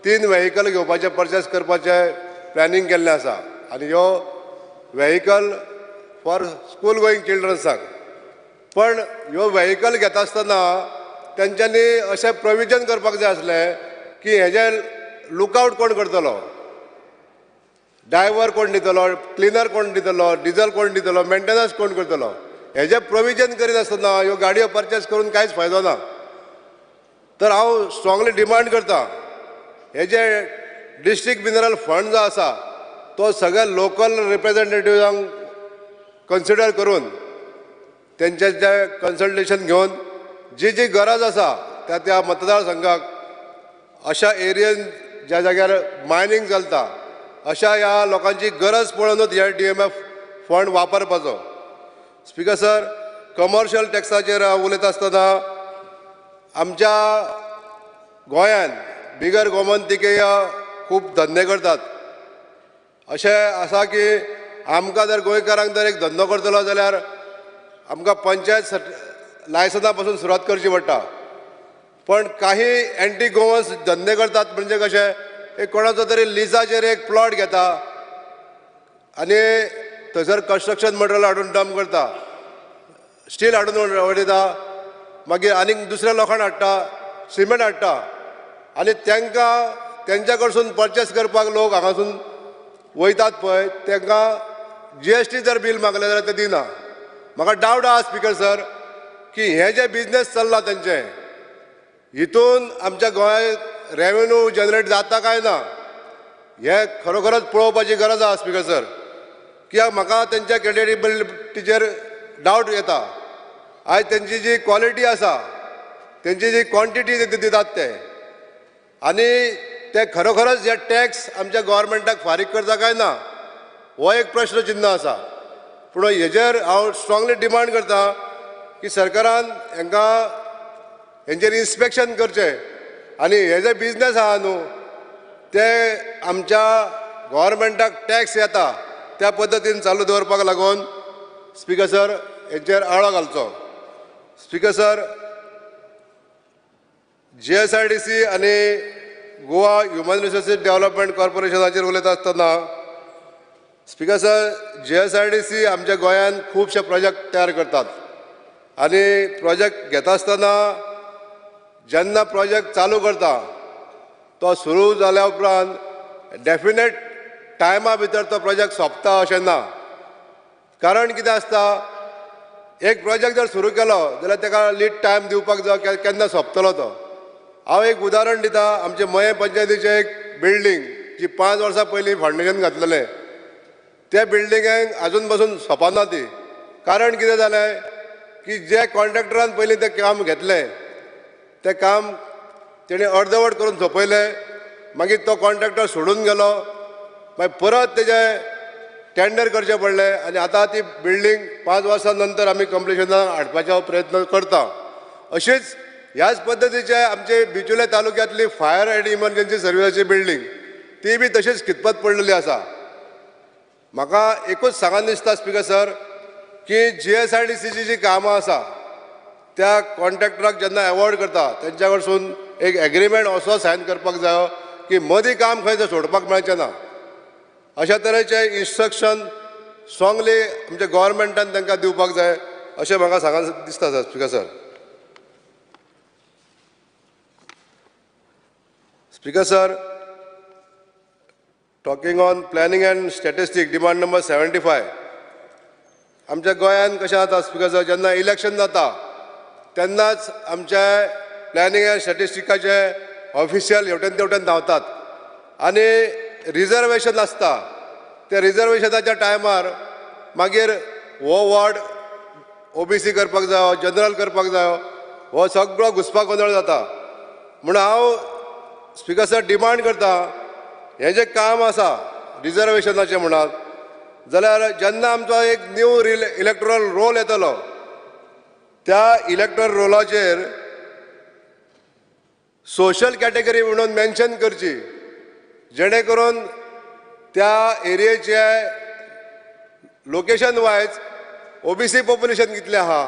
3 व्हेकल घेवपाचें पर्चेस करपाचें प्लॅनिंग केल्लें आसा आनी ह्यो व्हेकल फॉर स्कूल गोईंग चिल्ड्रन्साक. पण ह्यो व्हेकल घेता आसतना तेंच्यांनी अशें प्रोविजन करपाक जाय आसलें की हेजें लुकआवट कोण करतलो, ड्रायव्हर कोण दितलो, क्लिनर कोण दितलो, डिजल कोण दितलो, मेंटेनन्स कोण करतलो, हेजें प्रोविजन करिनासतना ह्यो गाडयो परचेस करून कांयच फायदो ना. तर हांव स्ट्रांगली डिमांड करता हे जे डिस्ट्रिक्ट मिनरल फंड जो आसा तो सगळ्या लोकल रिप्रेझेंटेटिव्हांक कन्सिडर करून तेंचे जे कन्सल्टेशन घेवन जी जी गरज आसा त्या त्या मतदारसंघाक अशा एरियेन ज्या जाग्यार मायनींग चलता अशा ह्या लोकांची गरज पळोवनूच हे DMF fund वापरपाचो. स्पीकर सर, कमर्शियल टॅक्साचेर उलयता आसतना आमच्या गोंयांत बिगर गोमंतिकेय खूब धंदे करतात. अशें आसा की आमकां जर गोंयकारांक जर एक धंदो करतलो जाल्यार आमकां पंचायत लायसन्सा पासून सुरवात करची पडटा. पण काही एंटी गोवन्स धंदे करतात म्हणजे कशें, एक कोणाचो तरी लिजाचेर एक प्लॉट घेता आनी थंयसर कन्स्ट्रक्शन मटेरियल हाडून डंप करता, स्टील हाडून वडयता, मागीर आनीक दुसऱ्या लोखण हाडटा, सिमेंट हाडटा आनी तांकां तेंच्या कडसून परचेस करपाक लोक हांगासून वयतात पळय, तांकां GST जर बील मागलें जाल्यार तें दिना. म्हाका डावट आहा स्पीकर सर की हे जे बिजनेस चल्ला तेंचे हितून आमच्या गोंयांत रेवेन्यू जनरेट जाता काय ना हें खरोखरच पळोवपाची गरज आहा स्पीकर सर. कित्याक म्हाका तेंच्या क्रेडिबिलिटीचेर डावट येता. आयज तेंची जी क्वॉलिटी आसा, तेंची जी क्वॉन्टिटी दितात ते आनी ते खरोखरच हे टॅक्स आमच्या गव्हर्मेंटाक फारीक करता काय ना हो एक प्रश्न चिन्ह आसा. पूण हेजेर हांव स्ट्रांगली डिमांड करता की सरकारान हांकां हेंचेर इन्स्पेक्शन करचें आनी हे जे बिजनेस आहा न्हू ते आमच्या गव्हर्मेंटाक टॅक्स येता त्या पद्दतीन चालू दवरपाक लागून स्पीकर सर हेंचेर आळो घालचो. स्पीकर सर, GSIDC आनी गोवा ह्युमन रिसोर्सीस डेव्हलपमेंट कॉर्पोरेशनाचेर उलयता आसतना स्पीकर सर, GSIDC आमच्या गोंयांत खुबशे प्रोजेक्ट तयार करतात आनी प्रोजेक्ट घेता आसतना जेन्ना प्रोजेक्ट चालू करता तो सुरू जाल्या उपरांत डेफिनेट टायमा भितर तो प्रोजेक्ट सोंपता अशें ना. कारण कितें आसता, एक प्रोजेक्ट जर सुरू केलो जाल्यार ताका लीड टायम दिवपाक जाय केन्ना सोंपतलो तो. हांव एक उदाहरण दिता, आमचे मयें पंचायतीचें एक बिल्डींग जी 5 वर्सां पयलीं फावंडेशन घातलेलें त्या बिल्डिंगेक आजून पासून सोंपना ती. कारण कितें जालें की जे कॉन्ट्रॅक्टरान पयलीं तें काम घेतलें तें काम तेणें अर्दवट करून सोंपयलें, मागीर तो कॉन्ट्रॅक्टर सोडून गेलो, मागीर परत तेजें टेंडर करचें पडलें आनी आतां ती बिल्डींग 5 वर्सां नंतर आमी कंप्लिशनाक हाडपाचो प्रयत्न करता. अशीच ह्याच पद्दतीचे आमचे बिचोले तालुक्यांतली फायर अँड इमर्जन्सी सर्विसाची बिल्डींग ती बी तशीच खितपत पडलेली आसा. म्हाका एकूच सांगन दिसता स्पीकर सर की GSIDCची जी कामां आसा त्या कॉन्ट्रॅक्टराक जेन्ना एवॉर्ड करता तेंच्या कडसून एक एग्रीमेंट असो सायन करपाक जायो की मदीं काम खंय सोडपाक मेळचें ना. अशा तरेचे इन्स्ट्रक्शन स्ट्रांगली आमच्या गव्हर्मेंटान तांकां दिवपाक जाय अशें म्हाका सांगन दिसता sir. Speaker sir, speaker sir, talking on planning and statistic demand number 75. आमच्या गोंयांत कशें जाता स्पीकर सर, जेन्ना इलेक्शन जाता तेन्नाच आमच्या प्लॅनिंग अँड स्टॅटिस्टिकाचे ऑफिशियल हेवटेन तेवटेन धांवतात आनी रिजर्वेशन आसता त्या रिजर्वेशनाच्या टायमार मागीर हो वॉर्ड OBC करपाक जायो, जनरल करपाक जायो, हो सगळो घुसपा गोंदळ जाता. म्हूण हांव स्पीकर सर डिमांड करता हें जें काम आसा रिजर्वेशनाचें म्हणात जाल्यार जेन्ना आमचो एक न्यू इलेक्टोरल रोल येतलो त्या इलेक्टोरल रोलाचेर सोशल कॅटेगरी म्हणून मेन्शन करची जेणे करून त्या एरियेचे लोकेशन वायज OBC population कितलें आहा,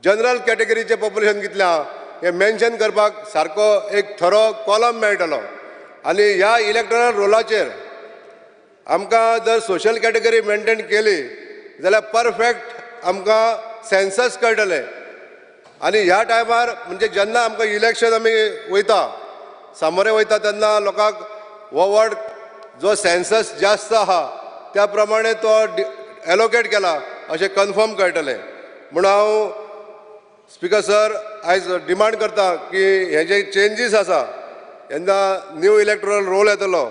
जनरल कॅटेगरीचें पॉप्युलेशन कितलें आहा हें मेन्शन करपाक सारको एक थरो कॉलम मेळटलो. आनी ह्या इलेक्टोरल रोलाचेर आमकां जर सोशल कॅटेगरी मेनटेन केली जाल्यार परफेक्ट आमकां सेन्सस कळटलें. आनी ह्या टायमार म्हणजे जेन्ना आमकां इलेक्शन आमी वयता सामोरे वयता तेन्ना लोकांक हो वर्ड जो सेन्सस जास्त आहा त्या प्रमाणे तो एलोकेट केला अशें कन्फर्म कळटलें. म्हूण हांव स्पीकर सर आयज डिमांड करता की हे जे चेंजीस आसा जेन्ना न्यू इलेक्टोरल रोल येतलो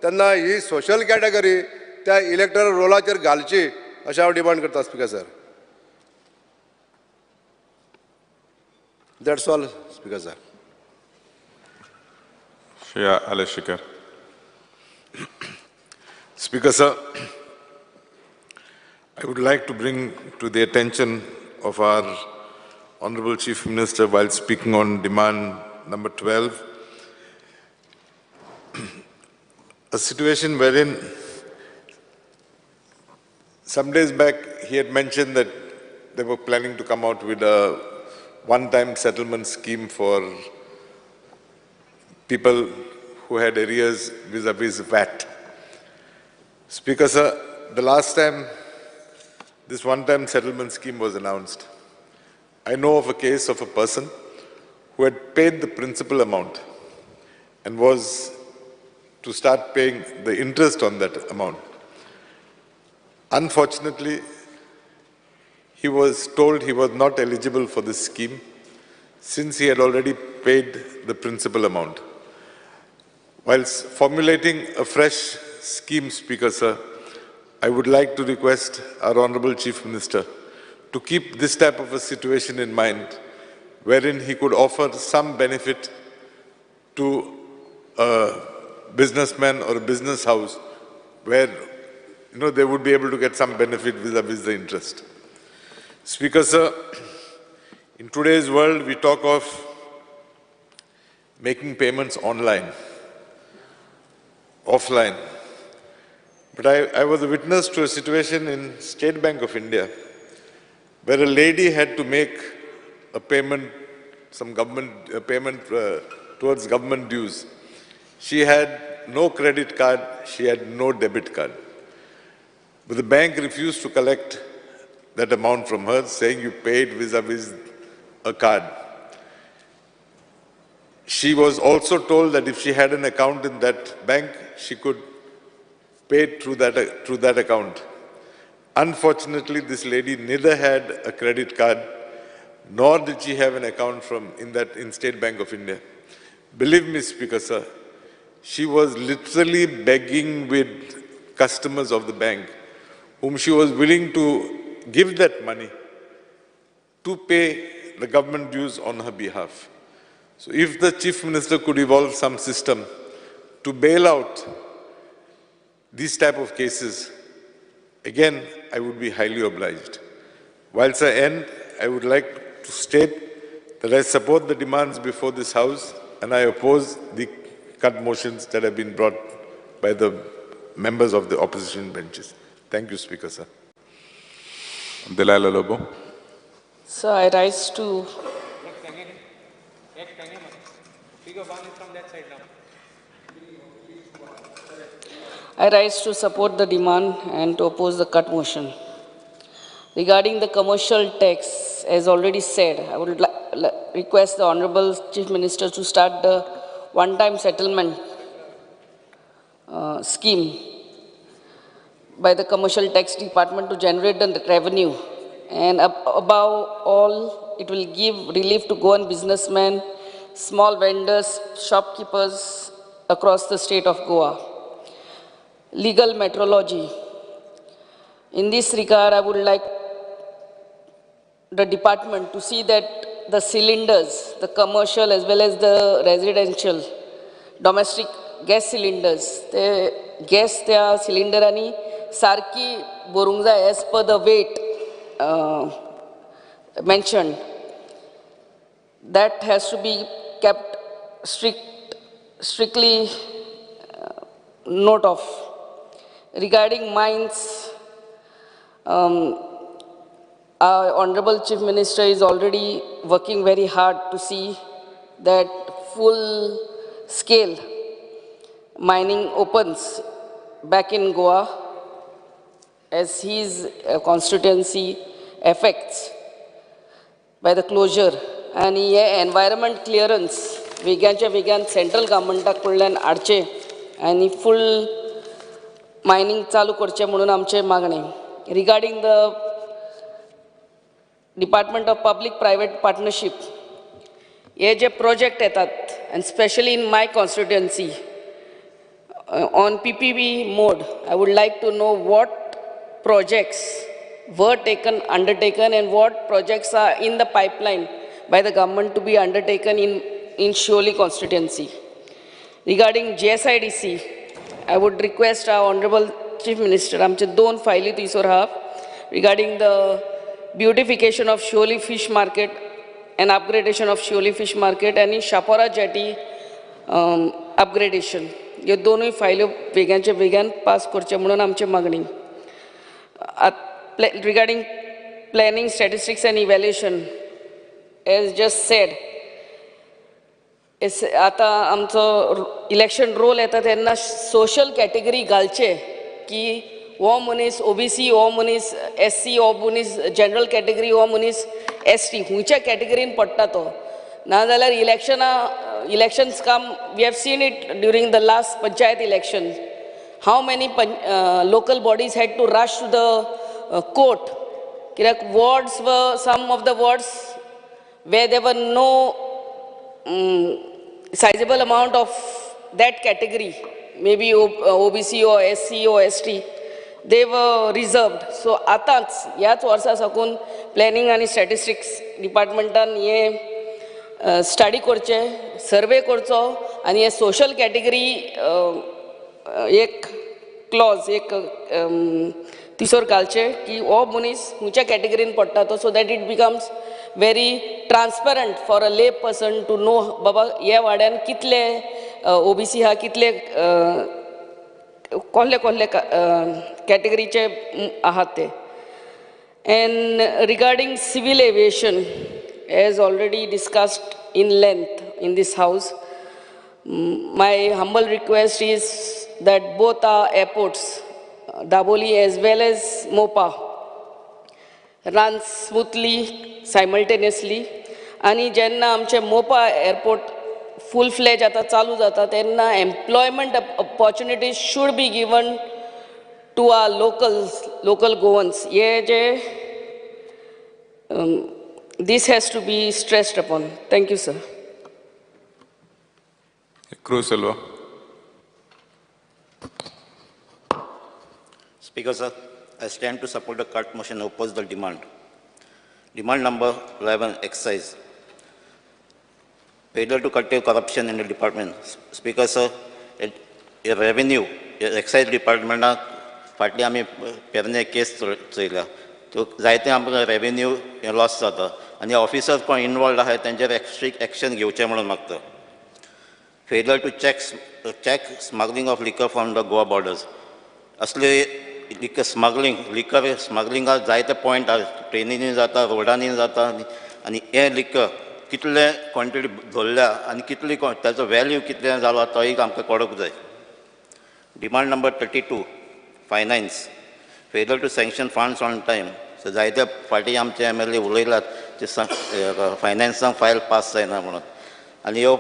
तेन्ना ही सोशल कॅटेगरी त्या इलेक्टोरल रोलाचेर घालची अशें हांव डिमांड करता speaker sir. That's all speaker sir.
Shri Aleshikar. Speaker sir, I would like to bring to the attention of our Honorable Chief Minister while speaking on demand number 12, a situation wherein some days back he had mentioned that they were planning to come out with a one-time settlement scheme for people who had arrears vis-a-vis VAT. Speaker sir, the last time this one-time settlement scheme was announced, I know of a case of a person who had paid the principal amount and was to start paying the interest on that amount. Unfortunately, he was told he was not eligible for this scheme since he had already paid the principal amount. Whilst formulating a fresh scheme, Speaker sir, I would like to request our Honorable Chief Minister to keep this type of a situation in mind, wherein he could offer some benefit to a businessman or a business house where, you know, they would be able to get some benefit vis-a-vis the interest. Speaker sir, in today's world we talk of making payments online, offline. But I was a witness to a situation in State Bank of India where a lady had to make a payment, some government payment towards government dues. She had no credit card, she had no debit card. But the bank refused to collect that amount from her, saying you paid vis-a-vis a card. She was also told that if she had an account in that bank, she could pay through that account. Unfortunately, this lady neither had a credit card nor did she have an account in State Bank of India. Believe me, Speaker sir, she was literally begging with customers of the bank whom she was willing to give that money to pay the government dues on her behalf. So if the Chief Minister could evolve some system to bail out these type of cases, again, I would be highly obliged. Whilst I end, I would like to state that I support the demands before this House and I oppose the cut motions that have been brought by the members of the opposition benches. Thank you, Speaker, sir.
Delilah Lobo.
Sir, I rise to... I rise to support the demand and to oppose the cut motion. Regarding the commercial tax, as already said, I would request the Honorable Chief Minister to start the one-time settlement scheme by the Commercial Tax Department to generate the revenue. And above all, it will give relief to Goan businessmen, small vendors, shopkeepers across the state of Goa. Legal metrology. In this regard, I would like the department to see that the cylinders, the commercial as well as the residential, domestic gas cylinders, the gas त्या सिलिंडरांनी सारकी भरूंक जाय as per the weight mentioned. That has to be kept strictly note of. Regarding mines, our Honorable Chief Minister is already working very hard to see that full scale mining opens back in Goa as his constituency affects. by the closure. आनी हे environment clearance वेग्याच्या वेग्यान central गव्हर्मेंटा कडल्यान हाडचें आनी फूल mining चालू करचें म्हणून आमचें मागणें. Regarding the department of public private partnership, हे जे प्रोजेक्ट येतात and specially in my constituency on PPP mode, I would like to know what projects were taken, undertaken, and what projects are in the pipeline by the government to be undertaken in Siolim constituency. Regarding GSIDC, I would request our Honorable Chief Minister, आमचे दोन फायली थंयसर आहा regarding the beautification of Siolim fish market and upgradation of Siolim fish market आनी Chapora jetty upgradation. ह्यो दोनूय फायल्यो वेग्याचे वेग्यान pass करच्यो म्हणून आमची मागणी. Regarding planning, statistics and evaluation, as just said, आतां आमचो इलेक्शन रोल येता तेन्ना सोशल कॅटेगरी घालचे की हो मनीस ओबीसी, हो मनीस एससी, हो मनीस जनरल कॅटेगरी, हो मनीस एसटी, खंयच्या कॅटेगरीन पडटा तो. नाजाल्यार इलेक्शनां elections come, we have seen it during the last panchayat election, how many local bodies had to rush to the court कित्याक wards were, some of the wards where there were no sizable amount of that category, maybe OBC or SC or ST, they were reserved. So आतांच ह्याच वर्सा साकून planning आनी statistics डिपार्टमेंटान हे study करचें, survey करचो आनी हे सोशल कॅटेगरी एक क्लॉज एक थंयसर घालचें की हो मनीस खंयच्या कॅटेगरीन पडटा तो, so that it becomes very transparent for a lay person to know बाबा ह्या वाड्यान कितले ओबीसी आहा, कितले कोहले कोहले कॅटेगरीचे आहात ते. And regarding civil aviation, as already discussed in length in this house, my humble request is that both our airports, Dabolim as well as Mopa, run smoothly simultaneously. आनी जेन्ना आमचे मोपा एअरपोर्ट फूल फ्लॅज आतां चालू जाता तेन्ना employment opportunities should be given to our locals, local Goans. हे जे this has to be stressed upon. Thank you, sir.
Cruz Silva.
Speaker, sir, I stand to support the cut motion and oppose the demand. Demand number 11, excise. Failure to curtail corruption in the department. Speaker, sir, revenue, excise department, फाटली आमी पेरणे केस चोयल्या, त्यो जायते आमकां revenue loss जाता आनी officer कोण involved आहाय तेंचेर स्ट्रिक्ट एक्शन घेवचें म्हणून मागता. Failure to check smuggling of liquor from the Goa borders. असले लिकर स्मगलिंग, लिकर स्मगलिंगाक जायते पॉयंट आहा, ट्रेनींनी जाता, रोडांनी जाता आनी हें लिकर कितले क्वॉन्टिटी धरल्या आनी कितली ताचो वेल्यू कितले जाला तोय आमकां कळूंक जाय. Demand number 32, finance. Failure to sanction funds on time. So जायते फाटीं आमचे एम एल ए उलयलात ते फायनान्साक फायल पास जायना म्हणून आनी ह्यो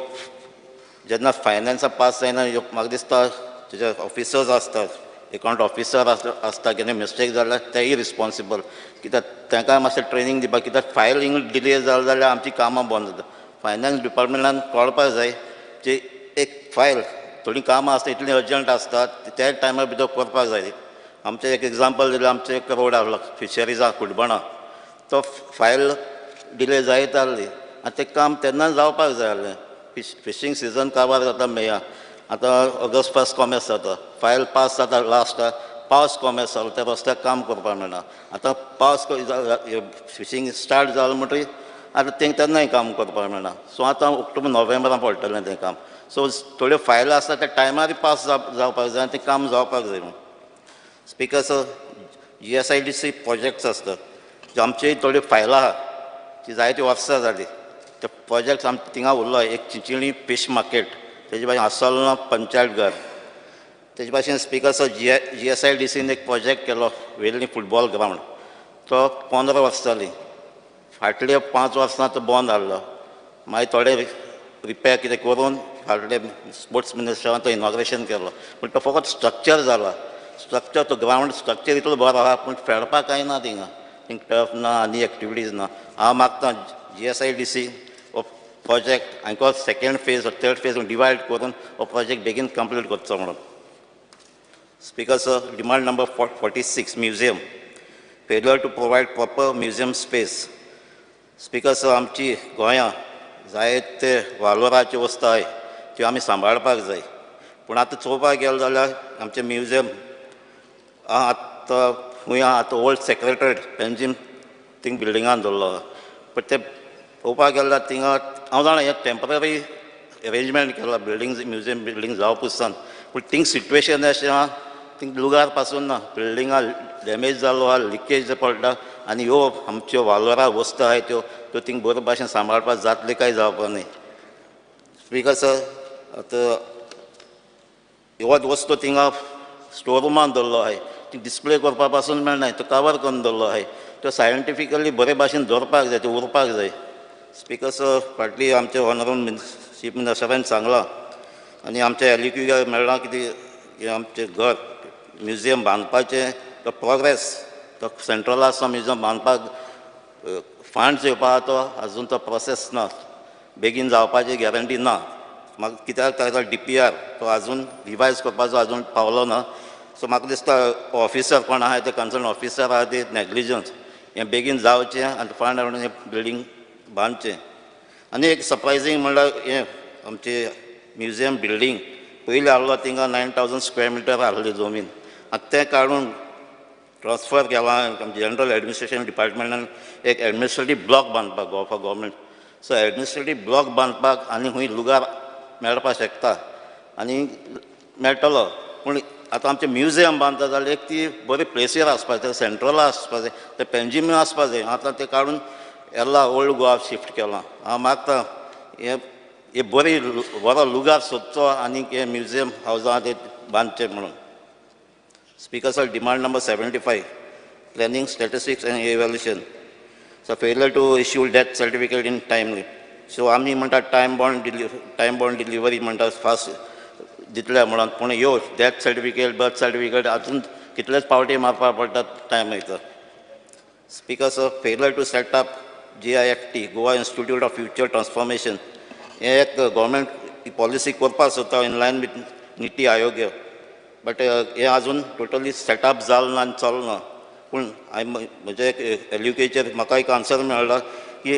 जेन्ना फायनान्साक पास जायना ह्यो म्हाका दिसता तेजे ऑफिसर्स आसतात, एकावंट ऑफिसर आसता, कितें मिस्टेक जाल्यार तेय रिस्पोन्सिबल कित्याक तांकां मातशें ट्रेनींग दिवपाक, कित्याक फायलींग डिले जालें जाल्यार आमची कामां बंद जाता. फायनान्स डिपार्टमेंटान कळपाक जाय की एक फायल थोडीं कामां आसता इतलीं अर्जंट आसता त्या टायमा भितर करपाक जाय. आमचें एक एग्जाम्पल दिलें, आमचें एक रोड आहलो फिशरीजा कुटबणा, तो फायल डिले जायत आहली आनी तें काम तेन्ना जावपाक जाय आहलें. फिशींग सिजन काबार जाता मेया, आतां ऑगस्ट फर्स्ट कॉमेस जाता, फायल पास जाता लास्टाक, पावस कॉमेस जालो त्या रस्त्याक काम करपाक मेळना. आतां पावस फिशींग स्टार्ट जालो म्हणटकीर आतां तें तेन्नाय काम करपाक मेळना. सो आतां ऑक्टोबर नोव्हेंबरान पडटलें तें काम. सो थोड्यो फायली आसता त्या टायमार पास जावपाक जाय आनी तें काम जावपाक जाय. Speaker sir, GSIDC projects आसतात आमची थोड्यो फायलां आहा ती जायतीं वर्सां जालीं, ते प्रोजेक्ट्स आमचे थिंगा उरलो. एक चिंचणी फिश मार्केट, तेजे भाशेन आसोलना पंचायत घर, तेजे भाशेन स्पीकर सर GSIDCन एक प्रोजेक्ट केलो वेलणी फुटबॉल ग्रावंड, तो 15 वर्सां जालीं फाटले 5 वर्सां तो बंद आहलो. मागीर थोडे रिपेर कितें करून फाटले स्पोर्ट्स मिनिस्टरान तो इनॉग्रेशन केलो, पूण तो फकत स्ट्रक्चर जाला. स्ट्रक्चर तो ग्रावंड स्ट्रक्चर इतलो बरो आहा, पूण खेळपाक कांय ना थिंगा, थिंग टर्फ ना आनी एक्टिविटीज ना. हांव मागता GSIDC हो प्रोजेक्ट हांकां second phase third phase divide करून हो प्रोजेक्ट बेगीन कंप्लीट करचो म्हणून. Speaker sir, demand number 46, museum. Failure to provide proper museum space. Speaker sir, आमची गोंया जायते वालोराच्यो वस्तू आहाय त्यो आमी सांबाळपाक जाय, पूण आतां चोवपाक गेले जाल्यार आमचें म्युजियम आतां खंय आहा, आतां ओल्ड सेक्रेटरीट पेंजीम थिंग बिल्डिंगान दवरलो आहा. पण तें पळोवपाक गेले जाल्यार थिंगा हांव जाणा हें टेंपररी एरेंजमेंट केलां बिल्डींग म्युजियम बिल्डींग जावपा पुरसान, पूण थिंग सिट्युएशन अशें आहा थिंग लुगार पासून ना, बिल्डिंगा डॅमेज जाल्लो आहा, लिकेज पडटा आनी ह्यो आमच्यो वालोरा वस्तू आहाय त्यो त्यो थिंग बरे भाशेन सांबाळपाक जातले काय जावपा न्ही. स्पीकर सर, आतां ह्यो वस्तू थिंगा स्टोर रुमान दवरलो आहाय, ती डिस्प्ले करपा पासून मेळनाय, तो कवर करून दवरलो आहाय, त्यो सायंटिफिकली बरे भाशेन दवरपाक जाय, त्यो उरपाक जाय. स्पीकर सर, फाटली आमचे ऑनरेबल चीफ मिनिस्टरान सांगलां आनी आमच्या एलक्यूक मेळ्ळां कितें हें आमचें घर म्युजियम बांदपाचें तो प्रोग्रेस तो सेंट्रल आसा म्युजियम बांदपाक फंड्स येवपा तो आजून तो प्रोसेस ना, बेगीन जावपाची गॅरंटी ना. म्हाका कित्याक ताका DPR तो आजून रिवायज करपाचो आजून पावलो ना. सो म्हाका दिसता ऑफिसर कोण आहा ते कन्सर्न ऑफिसर आहा ते नेग्लिजन्स, हें बेगीन जावचें आनी फंड हाडून हें बिल्डींग बांदचें. आनी एक सरप्रायजींग म्हणल्यार हें आमचें म्युजियम बिल्डींग पयलीं आहलो थिंगा 9,000 स्क्वेअर मिटर आहली जमीन, आतां तें काडून ट्रान्सफर केलां आमच्या जनरल एडमिनिस्ट्रेशन डिपार्टमेंटान एक एडमिनिस्ट्रेटीव ब्लॉक बांदपाक Goa government. So administrative block बांदपाक आनी खंय लुगार मेळपाक शकता आनी मेळटलो, पूण आतां आमचें म्युजियम बांदता जाल्यार एक ती बरी प्लेसीर आसपाक जाय, सेंट्रला आसपाक जाय, तें पेंजिमूय आसपाक जाय. आतां तें काडून येला ओल्ड गोवा शिफ्ट केलां. हांव मागता हें बरी बरो लुगार सोदचो आनी हें म्युजियम हावजां तें बांदचें म्हणून. Speaker sir, demand number 75, planning statistics and evaluation. So failure to issue death certificate in timely. So आमी म्हणटा टायम बॉन्ड डिलिव्हरी म्हणटा फास्ट दितले म्हणून, पूण ह्यो डेथ सर्टिफिकेट बर्थ सर्टिफिकेट आजून कितलेच पावटी मारपाक पडटा, टायम वयता. Speaker sir, failure to set up GIFT, Goa Institute of Future Transformation, हें एक गव्हर्मेंट पॉलिसी करपाक सोदता in line with NITI Aayog, but हें आजून टोटली सेटअप जालें ना आनी चलना ना. पूण हांवें म्हजे एक एल्युकेचेर म्हाका एक आन्सर मेळ्ळा की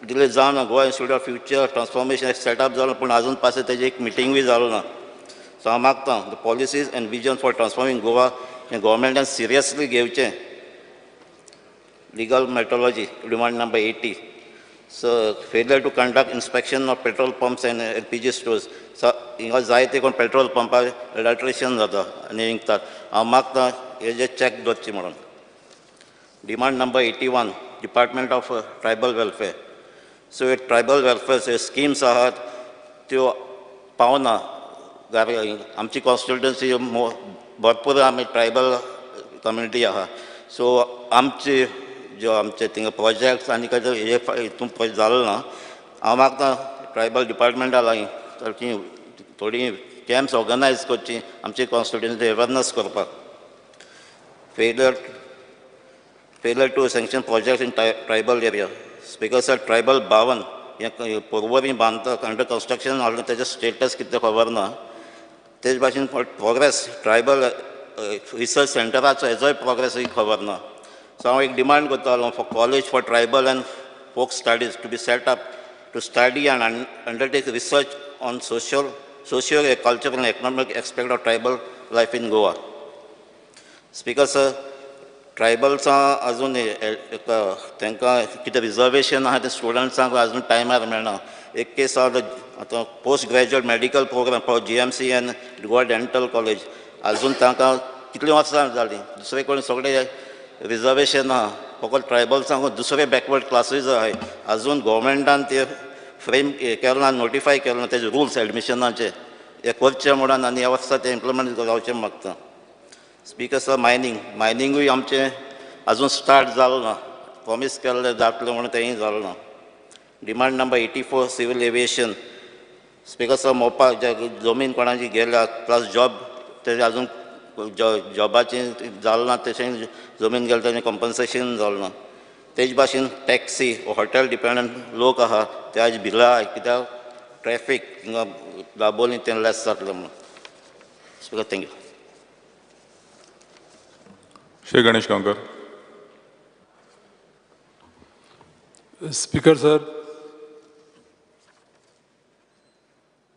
डिले जावना, Goa Institute of Future Transformation setup जालो पूण आजून पासून तेजी एक मिटींगूय जालो ना. सो हांव मागता the policies and vision for transforming Goa हें गव्हर्मेंटान सिरियसली घेवचें. Legal metrology, demand number 80. So failure to conduct inspection of petrol pumps and LPG stores. So हिंगा जायते कोण पेट्रोल पंपार एडल्ट्रेशन जाता आनी विकतात. हांव मागता हेजे चॅक दवरची म्हणून. Demand number 81, department of tribal welfare. So हे ट्रायबल वेलफेअर स्किम्स आहात त्यो पावना. आमची कॉन्स्टिट्युएन्सी भरपूर आमी ट्रायबल कम्युनिटी आहा, सो आमची ज्यो आमचे थिंगा प्रोजेक्ट्स आनी काय हे हितून जालो ना. हांव मागता ट्रायबल डिपार्टमेंटा लागीं सारकी थोडीं कॅम्प्स ऑर्गनायज करची आमची कॉन्स्टिट्युएन्सी अवेरनस करपाक. Failure to sanction projects in tribal area. Speaker sir, tribal 52 हें पोरवरी बांदता अंडर कन्स्ट्रक्शन आहलें, तेजें स्टेटस कितें खबर ना. तेज भाशेन प्रोग्रेस ट्रायबल रिसर्च सेंटराचो हेजोय प्रोग्रेसूय खबर ना. सो हांव एक डिमांड करतालो for college for tribal and folk studies to be set up to study and undertake research on social, cultural and economic aspect of tribal life in Goa. Speaker sir, ट्रायबल्सां अजून तांकां कितें reservation आहा तें स्टुडंट्सांक अजून टायमार मेळना. एक केस आहा आतां post graduate medical programme for GMC and Goa dental college अजून तांकां कितलीं वर्सां जालीं, दुसरे कडेन सगळे रिजर्वेशन आहा, फकत ट्रायबल्सांक दुसरे बॅकवर्ड क्लासीस आहाय. अजून गव्हर्मेंटान ते फ्रेम केलें ना, नोटिफाय केलें ना तेजे रुल्स एडमिशनाचे, हे करचें म्हणून आनी ह्या वर्सा ते इम्प्लिमेंट जावचें मागता. स्पीकर सर, मायनिंग मायनिंगूय आमचें अजून स्टार्ट जालो ना. प्रॉमीस केल्लें जातलें म्हणून तेंय जालें ना. Demand number 84 civil aviation. Speaker sir, Mopa जे जमीन कोणाची गेल्या प्लस जॉब तेजे अजून जॉबाची जालें ना, तशें जमीन गेल्या तेजें कॉम्पन्सेशन जालें ना. तेज भाशेन टॅक्सी हॉटेल डिपेंडंट लोक आहा ते आयज भिला कित्याक ट्रॅफीक हिंगा दाबोली तें लेस जातलें म्हणून. Speaker, thank you.
Shri Ganesh Gaonkar.
Speaker sir,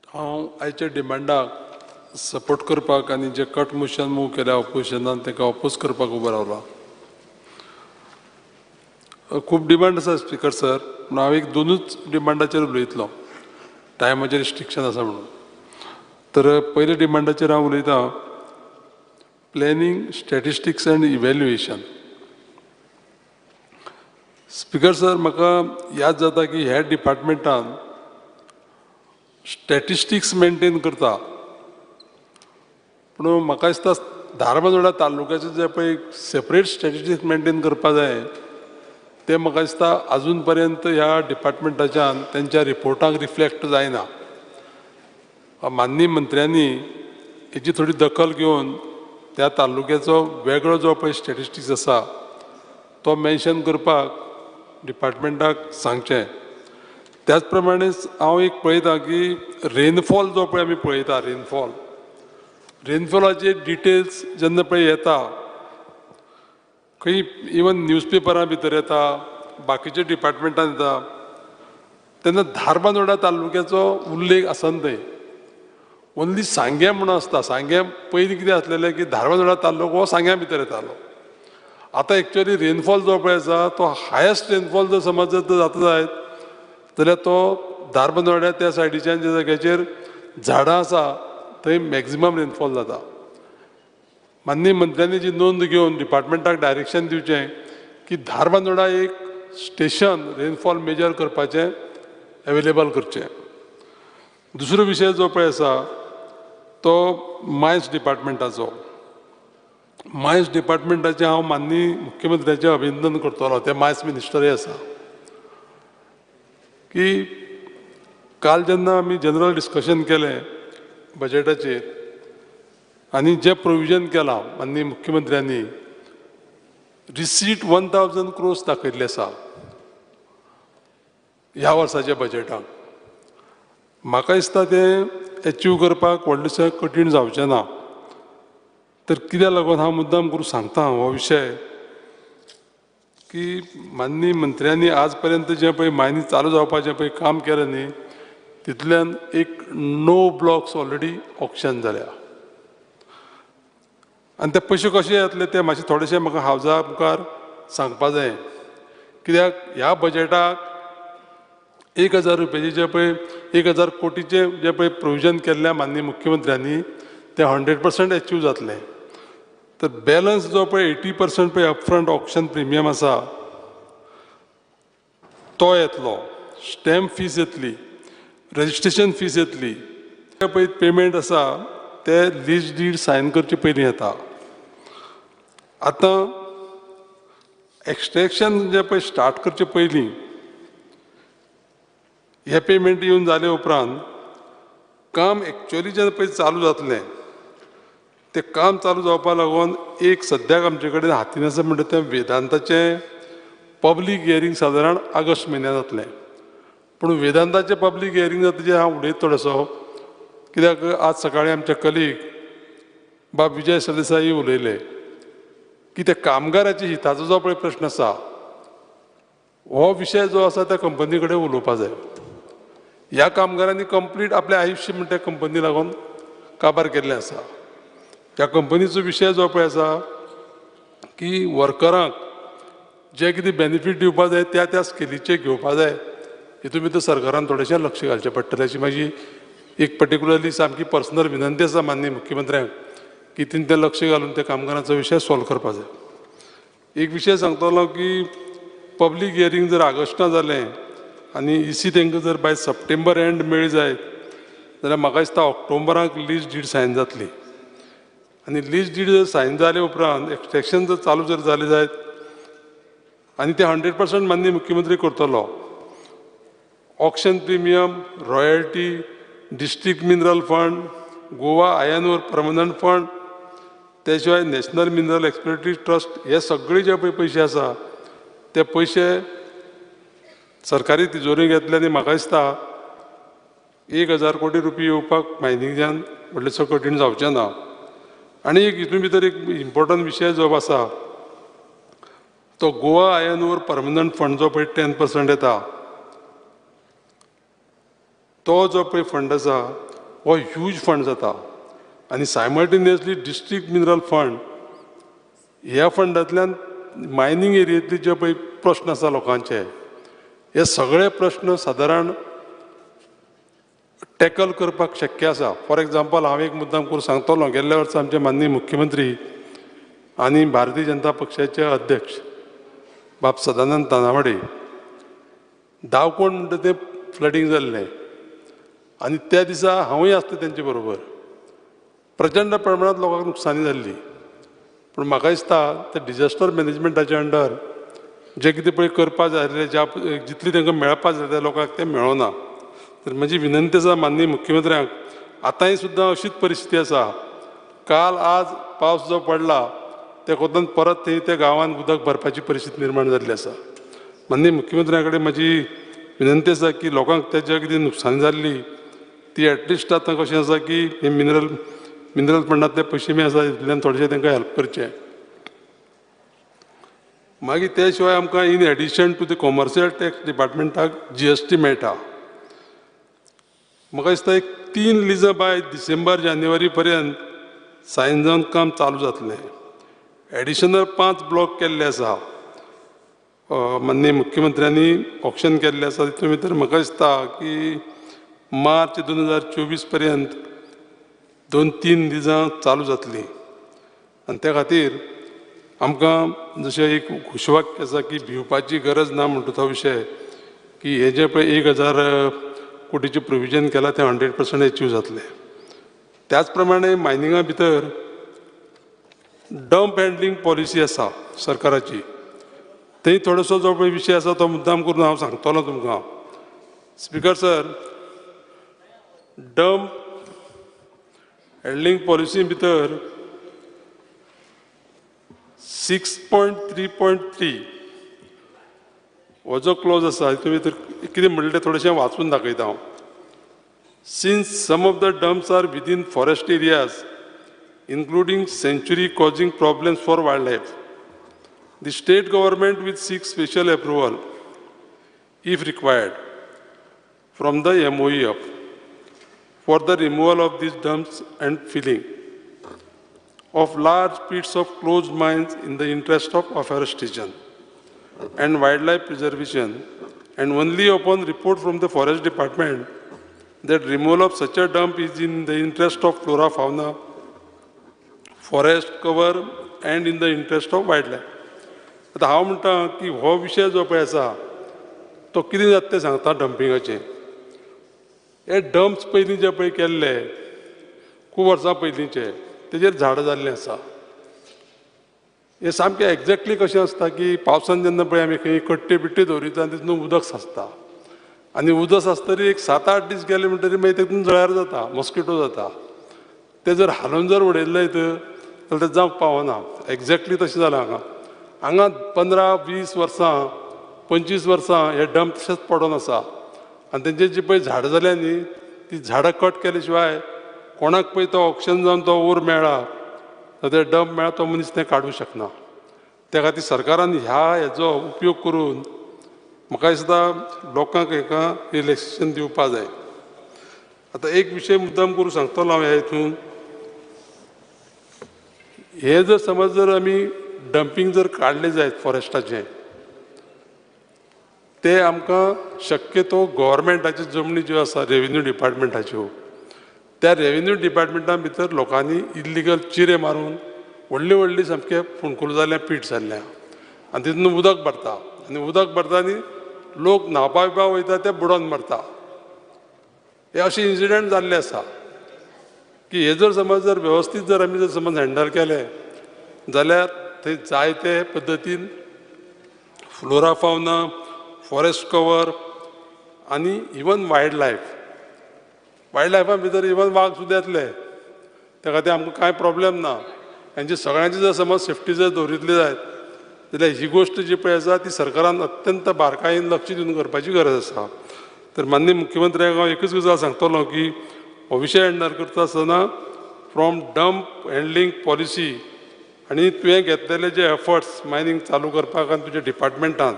हांव आयच्या डिमांडाक सपोर्ट करपाक आनी जे कट मोशन मूव केल्या ऑपोजिशनान ताका ऑपोज करपाक उबो रावला. खूब डिमांड आसा स्पीकर सर, पूण हांव एक दोनूच डिमांडाचेर उलयतलो, टायमाचेर रिस्ट्रिक्शन आसा म्हणून. तर पयल्या डिमांडाचेर हांव उलयतां, planning, statistics and evaluation. Speaker sir, म्हाका याद जाता की ह्या डिपार्टमेंटान स्टॅटिस्टिक्स मेनटेन करता, पूण म्हाका दिसता धारबांदोडा तालुक्याचें जें पळय सेपरेट स्टॅटिस्टिक्स मेनटेन करपा जाय तें म्हाका दिसता आजून पर्यंत ह्या डिपार्टमेंटाच्यान तेंच्या रिपोर्टांक रिफ्लेक्ट जायना. माननीय मंत्र्यांनी हेची थोडी दखल घेवन त्या तालुक्याचो वेगळो जो पळय स्टॅटिस्टिक्स आसा तो मेन्शन करपाक डिपार्टमेंटाक सांगचें. त्याच प्रमाणे हांव एक पळयता की रेनफॉल जो पळय आमी पळयता, रेनफॉल रेनफॉलाचे डिटेल्स जेन्ना पळय येता खंय इवन न्यूजपेपरां भितर येता, बाकीच्या डिपार्टमेंटान येता, तेन्ना धारबांदोडा तालुक्याचो उल्लेख आसना थंय. ओन्ली सांग्यां म्हणून आसता. सांग्यां पयलीं कितें आसलेलें की धारबांदोडा तालुको हो सांग्यां भितर येतालो. आतां एक्चुअली रेनफॉल जो पळय आसा तो हायस्ट रेनफॉल जर समज जर जाता जायत जाल्यार तो धारबांदोड्या त्या सायडीच्यान ज्या जाग्याचेर झाडां आसा थंय मॅक्झिमम रेनफॉल जाता. माननीय मंत्र्यांनी जी नोंद घेवन डिपार्टमेंटाक डायरेक्शन दिवचें की धारबांदोडा एक स्टेशन रेनफॉल मेजर करपाचें एवेलेबल करचें. दुसरो विशय जो पळय आसा तो मायन्स डिपार्टमेंटाचो. मायन्स डिपार्टमेंटाचें हांव माननीय मुख्यमंत्र्याचें अभिनंदन करतलो, ते मायन्स मिनिस्टरय आसा, की काल जेन्ना आमी जनरल डिस्कशन केलें बजेटाचेर आनी जें प्रोविजन केलां माननीय मुख्यमंत्र्यांनी, रिसीट 1000 क्रोर्स दाखयल्ले आसा ह्या वर्साच्या बजेटाक. म्हाका दिसता तें एचीव करपाक व्हडलेशें कठीण जावचें ना. तर कित्याक लागून हांव मुद्दाम करून सांगता हो विशय की माननीय मंत्र्यांनी आज पर्यंत जें पळय मायनी चालू जावपाचें पळय काम केलें न्ही, तितल्यान एक 9 ब्लॉक्स ऑलरेडी ऑक्शन जाल्या आनी ते पयशे कशे येतले ते मातशे थोडेशे म्हाका हावजा मुखार सांगपा जाय. कित्याक ह्या बजेटाक 1000 रुपयाचे जे पळय 1000 कोटीचे जे पळय प्रोविजन केल्लें माननीय मुख्यमंत्र्यांनी तें 100% एचीव जातलें. तर बॅलन्स जो पळय 80% पळय अपफ्रंट ऑक्शन प्रिमियम आसा तो येतलो, स्टॅम्प फीस येतली, रजिस्ट्रेशन फीस येतली, पळय पेमेंट आसा ते लीज did Sion करचे पयलीं येता. आतां एक्सट्रेक्शन जें पळय स्टार्ट करचे पयलीं हें पेमेंट येवन जाले उपरांत काम एक्चुअली जेन्ना पळय चालू जातलें तें काम चालू जावपा लागून एक सद्याक आमचे कडेन हातीन आसा म्हणटा तें वेदांताचें पब्लीक हियरींग सादारण ऑगस्ट म्हयन्यान जातलें. पूण वेदांताचें पब्लीक हियरींग जाता जें हांव उलयता थोडोसो, कित्याक आज सकाळीं आमचे कलीग बाब विजय सरदेसाई उलयले की त्या कामगाराच्या हिताचो जो पळय प्रश्न आसा हो विशय जो आसा त्या कंपनी कडेन उलोवपा जाय. ह्या कामगारांनी कंप्लीट आपलें आयुश्य म्हणटा त्या कंपनी लागून काबार केल्लें आसा. ह्या कंपनीचो विशय जो पळय आसा की वर्करांक जे कितें बेनिफीट दिवपा जाय त्या त्या स्केलीचे घेवपा जाय, हितून भितर सरकारान थोडेशें लक्ष घालचें पडटलें अशी म्हाजी एक पर्टिकुलरली सामकी पर्सनल विनंती आसा माननीय मुख्यमंत्र्यांक की तिणें तें लक्ष घालून त्या कामगारांचो विशय सॉल्व करपा जाय. एक विशय सांगतलो की पब्लीक हियरींग जर ऑगस्टा जालें आनी इसी तांकां जर बाय सप्टेंबर एंड मेळ्ळी जायत जाल्यार म्हाका दिसता ऑक्टोबराक लीज did Sion जातली आनी लीज did जर सायन जाले उपरांत एक्सट्रेक्शन जर चालू जर जालें जायत आनी ते 100% माननीय मुख्यमंत्री करतलो. Auction premium, royalty, district mineral fund, Goa iron ore permanent fund, ते शिवाय नॅशनल मिनरल एक्सप्लोरेटरी ट्रस्ट, हे सगळे जे पळय पयशे आसा ते पयशे सरकारी तिजोरी घेतले आनी म्हाका दिसता 1000 कोटी रुपया येवपाक मायनिंगच्यान व्हडलेसो कठीण जावचें ना. आनी एक हितून भितर एक इम्पोर्टंट विशय जो आसा तो Goa iron ore permanent fund जो पळय 10% येता तो जो पळय फंड आसा हो ह्यूज फंड जाता आनी सायमल्टेनियसली डिस्ट्रिक्ट मिनरल फंड ह्या फंडांतल्यान मायनींग एरियेंतले जे पळय प्रश्न आसा लोकांचे हे सगळे प्रश्न सादारण टॅकल करपाक शक्य आसा. फॉर एग्जाम्पल हांव एक मुद्दाम करून सांगतलो, गेल्ल्या वर्सा आमचे माननीय मुख्यमंत्री आनी भारतीय जनता पक्षाचे अध्यक्ष बाब सदानंद तानावडे दावकोण म्हणटा तें फ्लडींग जाल्लें आनी त्या दिसा हांवूय आसता तेंचे बरोबर. प्रचंड प्रमाणांत लोकांक नुकसानी जाल्ली, पूण म्हाका दिसता ते डिजास्टर मॅनेजमेंटाचे अंडर जे कितें पळय करपा जाय आसलें, ज्या जितली तांकां मेळपा जाय त्या लोकांक तें मेळना. तर म्हजी विनंती आसा माननीय मुख्यमंत्र्यांक, आतांय सुद्दां अशीच परिस्थिती आसा. काल आज पावस जो पडला त्या कोतान परत थंय त्या गांवांत उदक भरपाची परिस्थिती निर्माण जाल्ली आसा. माननीय मुख्यमंत्र्यां कडेन म्हजी विनंती आसा की लोकांक तेज्या कितें नुकसानी जाल्ली ती एटलिस्ट आतां कशें आसा की हे मिनरल फंडांतले पयशे बी आसा तितल्यान थोडेशें तांकां हेल्प करचें. मागीर ते शिवाय आमकां in addition to the commercial tax डिपार्टमेंटाक GST मेळटा. म्हाका दिसता एक 3 लिजां बाय डिसेंबर जानेवारी पर्यंत सायन जावन काम चालू जातलें. एडिशनल 5 ब्लॉक केल्ले आसा, माननीय मुख्यमंत्र्यांनी ऑक्शन केल्लें आसा. तितून भितर म्हाका दिसता की मार्च 2024 पर्यंत 2-3 लिजां चालू जातलीं आनी त्या खातीर आमकां जशें एक घोशवाक्य आसा की भिवपाची गरज ना म्हणटा तो विशय की हे जे पळय 1000 कोटीचें प्रोविजन केलां तें 100% एचीव जातलें. त्याच प्रमाणे मायनिंगा भितर डंप हँडलिंग पॉलिसी आसा सरकाराची, थंय थोडोसो जो पळय विशय आसा तो मुद्दाम करून हांव सांगतलो तुमकां. Speaker sir, dump handling policy भितर 6.3.3 हो जो क्लॉज आसा तितून भितर कितें म्हणलें तें थोडेशें वाचून दाखयता हांव. Since some of the dumps are within forest areas including sanctuary causing problems for wildlife, the state government will seek special approval if required from the MOEF for the removal of these dumps and filling of large pits of closed mines in the interest of afforestation and wildlife preservation, and only upon report from the forest department that removal of such a dump is in the interest of flora, fauna, forest cover and in the interest of wildlife. आतां हांव म्हणटा की हो विशय जो पळय आसा तो कितें जाता तें सांगता. डंपिंगाचें हे डंप्स पयलीं जे पळय केल्ले खूब वर्सां पयलींचे तेजेर झाडां जाल्लीं आसा. हें सामकें एग्जॅक्टली कशें आसता की पावसान जेन्ना पळय आमी खंय कट्टे बिट्टे दवरिता आनी तितून उदक साचता आनी उदक साचतरी एक 7-8 दीस गेले म्हणटरी मागीर तितून जळार जाता, मॉस्किटो जाता. ते जर हालोवन जर उडयले जाल्यार तें जावंक पावना. एग्जॅक्टली तशें जालां हांगा. हांगा 15-20 वर्सां 25 वर्सां हे डंप तशेंच पडून आसा आनी तेंचे जी पळय झाडां जाल्या न्ही ती झाडां कट केले शिवाय कोणाक पळय तो ऑक्शन जावन तो ओर मेळ्ळा ते डंप मेळ्ळा तो मनीस तें काडूंक शकना. त्या खातीर सरकारान ह्या हेजो उपयोग करून म्हाका दिसता लोकांक हेका रिलॅक्सेशन दिवपा जाय. आतां एक विशय मुद्दाम करून सांगतलो हांव ह्या हितून, हे जर समज जर आमी डंपींग जर काडलें जायत फॉरेस्टाचें ते आमकां शक्यतो गव्हर्मेंटाच्यो जमनी ज्यो आसा रेवेन्यू डिपार्टमेंटाच्यो त्या रेवेन्यू डिपार्टमेंटा भितर लोकांनी इल्लिगल चिरे मारून व्हडली व्हडली सामके फोंडकुलां जाल्या, पीट जाल्ल्या आनी तितून उदक भरता आनी उदक भरता आनी लोक न्हांवपा बिवपा वयता ते बुडोन मरता. हे अशे इन्सिडंट जाल्ले आसा की हे जर समज जर वेवस्थीत जर आमी जर समज हँडल केले जाल्यार थंय जायते पद्दतीन फ्लोरा फावना, फॉरेस्ट कवर आनी इवन वायल्ड लायफ. वायल्ड लायफा भितर इवन वाग सुद्दां येतले, त्या खातीर आमकां कांय प्रॉब्लेम ना. हेंची सगळ्यांची जर समज सेफ्टी जर दवरितली जायत जाल्यार ही गोश्ट जी पळय आसा ती सरकारान अत्यंत बारकायेन लक्ष दिवन करपाची गरज आसा. तर माननीय मुख्यमंत्र्याक हांव एकूच गजाल सांगतलो की हो विशय हँडल करता आसतना फ्रॉम डंप हँडलिंग पॉलिसी आनी तुवें घेतलेले जे एफर्ट्स मायनींग चालू करपाक आनी तुज्या डिपार्टमेंटान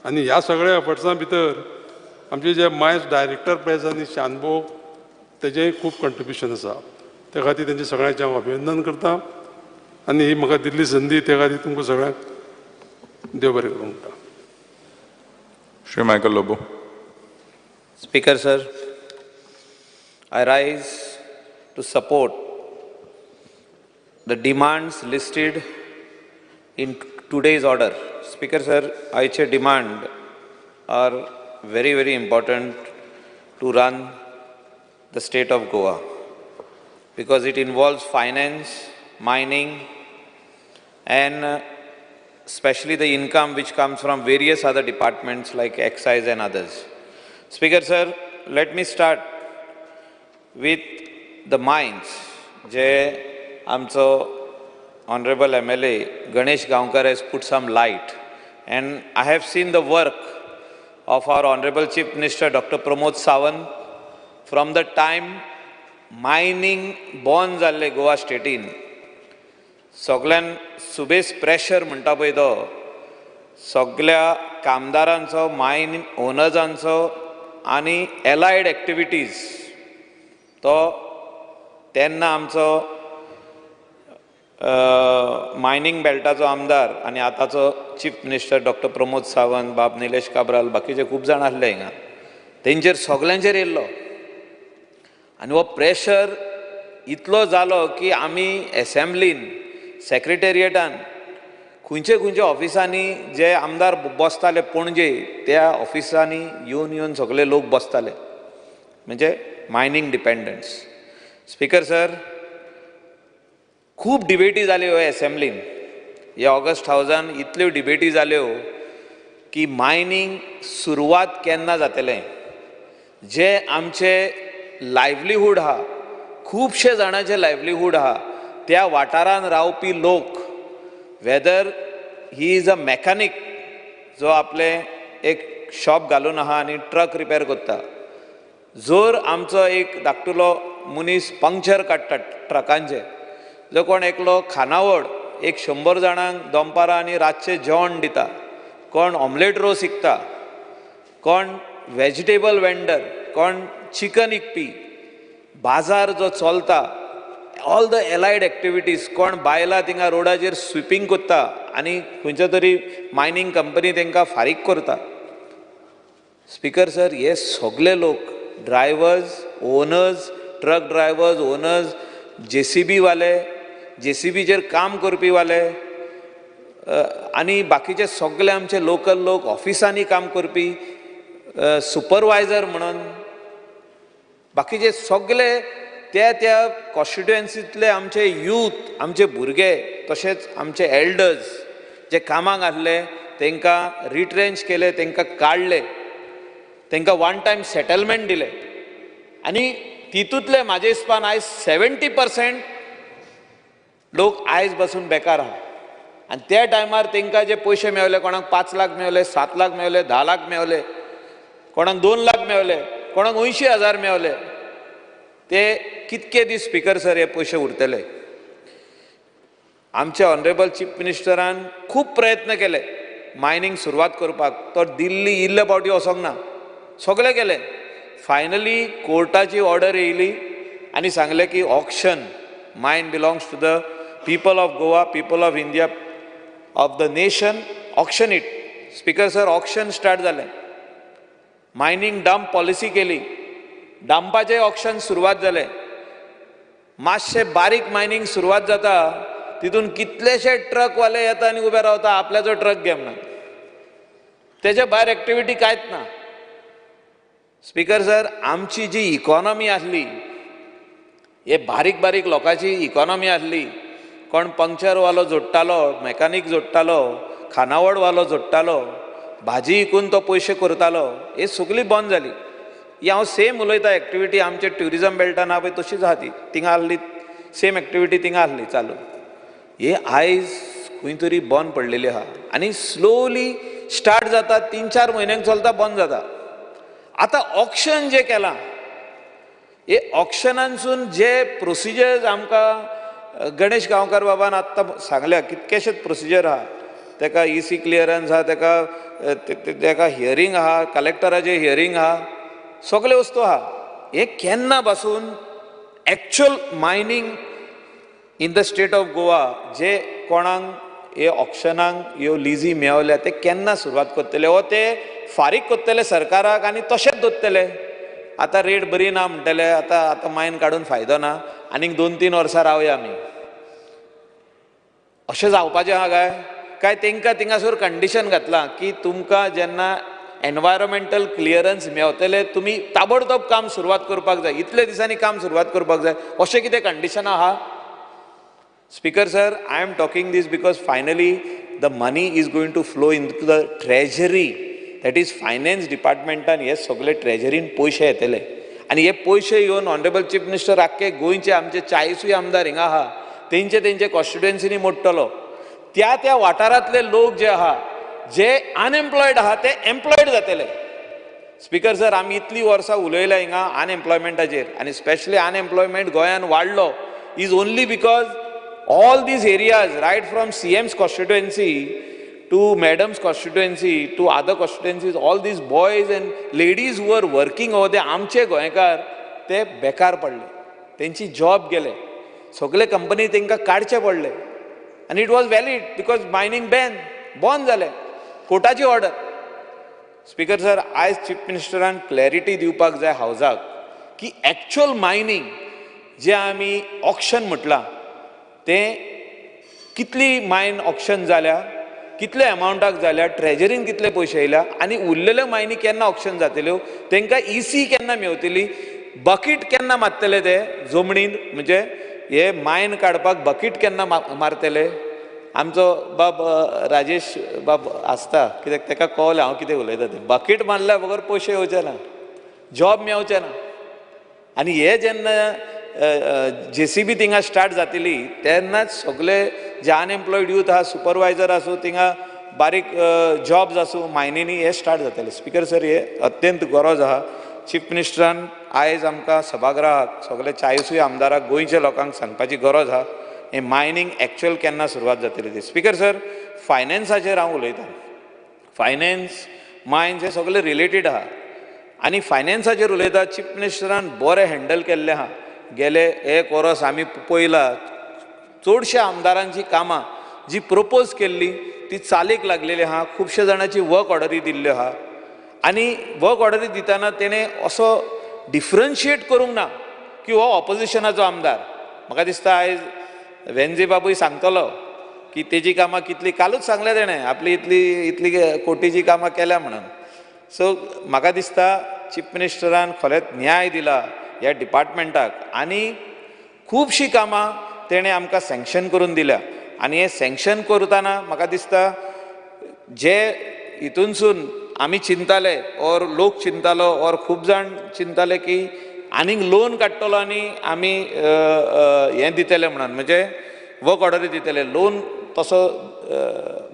आनी ह्या सगळ्या एफर्ट्सां भितर आमचे जे मायन्स डायरेक्टर पळय आसा न्ही शानभोग, तेजेंय खूब कंट्रिब्युशन आसा. त्या खातीर तेंचें सगळ्यांचें हांव अभिनंदन करता आनी ही म्हाका दिल्ली संदी त्या खातीर तुमकां सगळ्यांक देव बरें करूं म्हणटा.
Shri Michael Lobo.
Speaker sir, I rise to support the demands listed in today's order. Speaker sir, आयचे demand are very very important to run the state of Goa because it involves finance, mining and especially the income which comes from various other departments like excise and others. Speaker sir, let me start with the mines. जे आमचो Honorable MLA Ganesh Gaonkar has put some light, and I have seen the work of our Honorable Chief Minister Dr. Pramod Sawant from the time mining born जाल्ले गोवा स्टेटीन. सगळ्यान Subes pressure म्हणटा पळय तो सगळ्या कामदारांचो, मायन ओनर्सांचो आनी allied activities तो तेन्ना आमचो मायनींग बेल्टाचो आमदार आनी आतांचो chief minister doctor Pramod Sawant, बाब निलेश काब्राल, बाकीचे खूब जाण आसले हिंगा, तेंचेर सगल्यांचेर येयल्लो आनी हो प्रेशर इतलो जालो की आमी एसेंब्लीन, सेक्रेटेरिएटान, खंयचे खंयचे ऑफिसांनी जे आमदार बसताले पणजे त्या ऑफिसांनी येवन येवन सगळे लोक बसताले, म्हणजे मायनींग डिपेंडन्स. स्पीकर सर, खूब डिबेटी जाल्यो ह्या एसेंब्लीन, ह्या ऑगस्ट हावजान इतल्यो डिबेटी जाल्यो की मायनींग सुरवात केन्ना जातलें, जे आमचे लायवलीहूड आहा, खुबशे जाणांचे लायवलीहूड आहा, त्या वाठारान रावपी लोक, whether he is a mechanic जो आपलें एक शॉप घालून आहा आनी ट्रक रिपेर करता, जर आमचो एक धाकटुलो मनीस पंक्चर काडटा ट्रकांचे, जो कोण एकलो खानावळ एक 100 जाणांक दनपारां आनी रातचें जेवण दिता, कोण ऑमलेट रोस विकता, कोण वेजिटेबल वेंडर, कोण चिकन विकपी, बाजार जो चलता, ऑल the allied activities, कोण बायलां थिंगा रोडाचेर स्विपींग करता आनी खंयच्या तरी मायनींग कंपनी तांकां फारीक करता. स्पीकर सर, हे सगळे लोक, drivers, owners, truck drivers, owners, JCB वाले, जेसीबीचेर काम करपी वाले आनी बाकीचे सगळे आमचे लोकल लोक, ऑफिसांनी काम करपी, सुपरवायझर म्हणून बाकीचे सगळे त्या त्या कॉन्स्टिट्युएन्सींतले आमचे यूथ, आमचे भुरगे, तशेंच आमचे एल्डर्स जे कामाक आसले तांकां रिट्रेंच केले, तांकां काडले, तांकां वन टायम सेटलमेंट दिले आनी तितूंतले म्हाजे हिसपान आयज 70% लोक आयज बसून बेकार आहा. आनी त्या टायमार तांकां जे पयशे मेवले, कोणाक 5 लाख मेवले, 7 लाख मेवले, 10 लाख मेवले, कोणाक 2 लाख मेवले, कोणाक 80,000 मेवले, ते कितके दीस स्पीकर सर हे पयशे उरतले? आमच्या ऑनरेबल चीफ मिनिस्टरान खूब प्रयत्न केले मायनींग सुरवात करपाक, तो दिल्ली इल्ले फावटी वचोंक ना, सगळे केले. फायनली कोर्टाची ऑर्डर येयली आनी सांगलें की auction mine belongs to the people of Goa, people of India, of the nation, auction it. Speaker sir, auction start जालें, मायनींग डंप पॉलिसी केली, डंपाचें ऑक्शन सुरवात जालें. मातशें बारीक मायनींग सुरवात जाता तितून कितलेशे ट्रकवाले येता आनी उबे रावता, आपल्याचो ट्रक घे म्हणून, तेच्या भायर एक्टिविटी कांयच ना. स्पीकर सर, आमची जी इकॉनॉमी आसली, हे बारीक बारीक लोकांची इकॉनॉमी आसली, कोण पंक्चरवालो जोडटालो, मॅकानीक जोडटालो, खानावळवालो जोडटालो, भाजी विकून तो पयशे करतालो, हे सगळी बंद जाली. ही हांव सेम उलयता एक्टिविटी आमचे ट्युरिजम बेल्टान आहा पळय तशीच आहा ती, थिंगा आहली सेम एक्टिविटी थिंगा आहली चालू. हे आयज खंय तरी बंद पडलेली आहा आनी स्लोली स्टार्ट जाता, 3-4 म्हयन्यांक चलता, बंद जाता. आतां ऑक्शन जें केलां, हे ऑक्शनानसून जे प्रोसिजर्स आमकां गणेश गांवकार बाबान आत्तां सांगल्या, कितकेशेच प्रोसिजर आहा, तेका ईसी क्लियरन्स आहा, तेका हियरींग आहा, कलेक्टराचें हियरींग आहा, सगळे वस्तू आहा. हे केन्ना पासून actual mining in the state of Goa जे कोणाक हे ऑक्शनाक ह्यो लिजी मेवल्या ते केन्ना सुरवात करतले, वो ते फारीक करतले सरकाराक आनी तशेंच दवरतले. आतां रेट बरी ना म्हणटले, आतां आतां मायन काडून फायदो ना, आनीक 2-3 वर्सां रावया आमी, अशें जावपाचें आहा काय? काय तेंकां थिंगासर कंडिशन घातलां की तुमकां जेन्ना एनवायरोमेंटल क्लियरन्स मेवतले तुमी ताबडतोब काम सुरवात करपाक जाय, इतले दिसांनी काम सुरवात करपाक जाय, अशें कितें कंडिशन आहा? Speaker sir, I am talking this because finally the money is going to flow into the treasury, that is finance डिपार्टमेंटान हे सगळे ट्रेजरीन पयशे येतले आनी हे पयशे येवन ऑनरेबल चीफ मिनिस्टर आख्खे गोंयचे आमचे 40 आमदार हिंगा आहा तेंचे तेंचे कॉन्स्टिट्युएन्सीनी मोडटलो. त्या त्या वाठारांतले लोक जे आहा, जे अनएम्प्लॉयड आहा ते एम्प्लॉयड जातले. स्पीकर सर, आमी इतलीं वर्सां उलयल्या हिंगा अनएम्प्लॉयमेंटाचेर आनी स्पेशली अनएम्प्लॉयमेंट गोंयान वाडलो is only because all these areas, right from CM's constituency to madam's constituency to other constituencies, all these boys and ladies who are working over there, आमचे गोंयकार ते बेकार पडले, तेंची जॉब गेले, सगळे कंपनी तेंकां काडचे पडले आनी it was valid because mining ban बंद जालें, कोर्टाची ऑर्डर. स्पीकर सर, आयज चीफ मिनिस्टरान क्लॅरिटी दिवपाक जाय हावजाक की एक्चुअल मायनींग जे आमी ऑक्शन म्हटलां तें कितली मायन ऑक्शन जाल्या, कितले अमावंटाक जाल्या, ट्रेजरीन कितले पयशे येयल्या आनी उरलेल्यो मायनी केन्ना ऑक्शन जातल्यो, तेंकां ईसी केन्ना मेवतली, बकीट केन्ना मारतले ते जमणीन, म्हणजे हे मायन काडपाक बकीट केन्ना मारतले. आमचो बाब राजेश बाब आसता, कित्याक तेका कळलें हांव कितें उलयता तें, बकीट मारल्या बगर पयशे येवचे ना, जॉब मेवचे ना. आनी हे जेन्ना जेसीबी थिंगा स्टार्ट जातली तेन्नाच सगळे जे अनएम्प्लॉयड यूथ आहा, सुपरवायजर आसूं, थिंगा बारीक जॉब्स आसूं मायनींनी, हे स्टार्ट जातले. स्पीकर सर, हे अत्यंत गरज आहा. चीफ मिनिस्टरान आयज आमकां सभागृहाक सगळे 40 आमदाराक गोंयच्या लोकांक सांगपाची गरज आहा हे मायनींग एक्चुअल केन्ना सुरवात जातली ती. स्पीकर सर, फायनान्साचेर हांव उलयतां. फायनान्स मायन्स हे सगळे रिलेटेड आहा आनी फायनान्साचेर उलयता. चीफ मिनिस्टरान बरें हँडल केल्लें आहा. गेले एक वर्स आमी पळयला चडश्या आमदारांची कामां जी प्रपोज केल्ली ती चालीक लागलेली आहा, खुबशे जाणांची वर्क ऑर्डरी दिल्ल्यो आहा आनी वर्क ऑर्डरी दितना तेणें असो डिफरन्शिएट करूंक ना की हो ऑपोजिशनाचो आमदार. म्हाका दिसता आयज वेन्झी बाबूय सांगतलो की तेजी कामां कितली, कालूच सांगलें तेणें आपली इतली इतली कोटीची कामां केल्या म्हणून. सो म्हाका दिसता चीफ मिनिस्टरान खरेंच न्याय दिला ह्या डिपार्टमेंटाक आनी खुबशीं कामां तेणें आमकां सँक्शन करून दिल्या आनी हें सँक्शन करतना म्हाका दिसता जे हितूनसून आमी चिंताले ओर लोक चिंतालो ओर खूब जाण चिंताले की आनीक लोन काडटलो आनी आमी हें दितले म्हणून, म्हणजे वर्क ऑर्डरी दितले. लोन तसो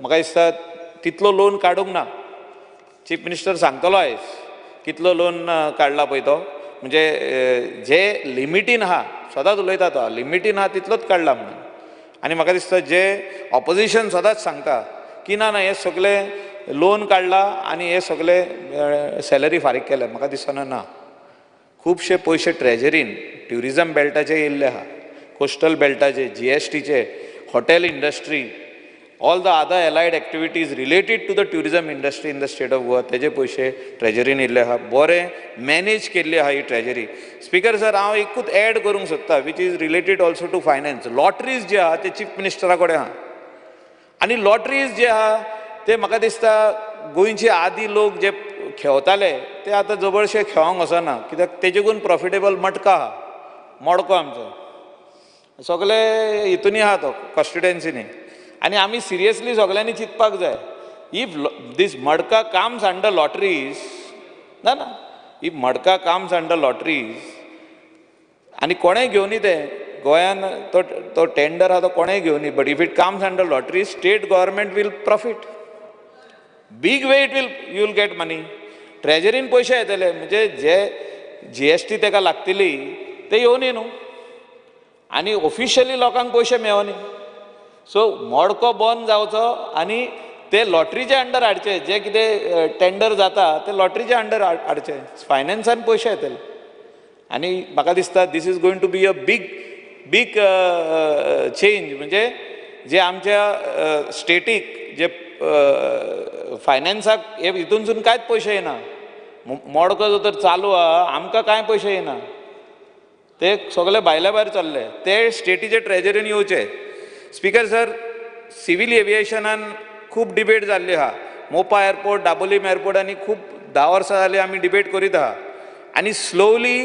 म्हाका दिसता तितलो लोन काडूंक ना. चीफ मिनिस्टर सांगतलो आयज कितलो लोन काडला पळय तो, म्हणजे जे लिमिटीन आहा, सदांच उलयता तो लिमिटीन आहा तितलोच काडला म्हणून. आनी म्हाका दिसता जे ऑपोजिशन सदांच सांगता की ना ना हे सगळे लोन काडला आनी हे सगळे सॅलरी फारीक केले, म्हाका दिसना ना. खुबशे पयशे ट्रेजरीन ट्युरिजम बेल्टाचे येयल्ले आहा, coastal बेल्टाचे, जीएसटीचे, hotel industry, all the other allied activities related to the tourism industry in the state of Goa, तेजे पयशे ट्रेजरीन येयल्ले आहा. बरें मॅनेज केल्ली आहा ही ट्रेजरी. स्पीकर सर, हांव एकूच एड करूंक सोदता which is related also to finance. Lotteries जे आहा ते चीफ मिनिस्टरा कडेन आहा आनी लॉटरीज जे आहा ते म्हाका दिसता गोंयचे आदी लोक जे खेळताले ते आतां जबरशे खेळोंक वचना, कित्याक तेजेकून प्रॉफिटेबल मटका आहा, मडको आमचो सगळे हितूनी आहा तो कॉन्स्टिट्युएन्सीनी. आनी आमी सिरियसली सगल्यांनी चिंतपाक जाय. If this Madka comes under lotteries, ना ना, if Madka comes under lotteries आनी कोणेय घेवनी तें गोंयान तो तो टेंडर आहा तो कोणेय घेवनी, but if it comes under lotteries state government will profit big way. It will you will get money. ट्रेजरीन पयशे येतले, म्हणजे जे GST तेका लागतली ते येवनी न्हू, आनी ऑफिशियली लोकांक पयशे मेळोनी. सो मडको बंद जावचो आनी ते लॉटरीचे अंडर हाडचे, जे कितें टेंडर जाता ते लॉटरीचे अंडर हाडचे, फायनान्सान पयशे येतले. आनी म्हाका दिसता this is going to be a big big change. म्हणजे जे आमच्या स्टेटीक जे फायनान्साक हे हितूनसून कांयच पयशे येना. मडको जो तर चालू आहा आमकां कांय पयशे येना, ते सगळे भायल्या भायर चल्ले, ते स्टेटीचे ट्रेजरीन येवचे. स्पीकर सर, सिवील एविएशनान खूब डिबेट जाल्ली आहा. मोपा एअरपोर्ट, दाबोलीम एअरपोर्ट आनी खूब 10 वर्सां जाली आमी डिबेट करीत आहा. आनी slowly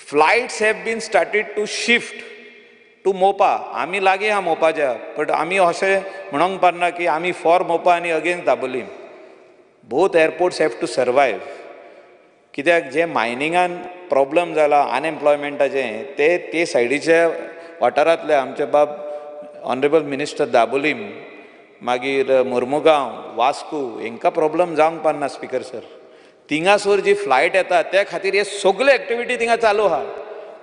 flights have been started to shift to Mopa. आमी लागीं आहा मोपाच्या, बट आमी अशें म्हणोंक पारना की आमी फॉर मोपा आनी against Dabolim. Both airports have to survive. कित्याक जे मायनिंगान प्रॉब्लम जाला अनएम्प्लॉयमेंटाचें, ते ते सायडीच्या वाठारांतले आमचे बाब ऑनरेबल मिनिस्टर दाबोलीम, मागीर मुर्मुगांव, वास्को हांकां प्रॉब्लम जावंक पारना. स्पीकर सर, थिंगासर जी फ्लायट येता त्या खातीर हे सगळे एक्टिविटी थिंगा चालू आहा.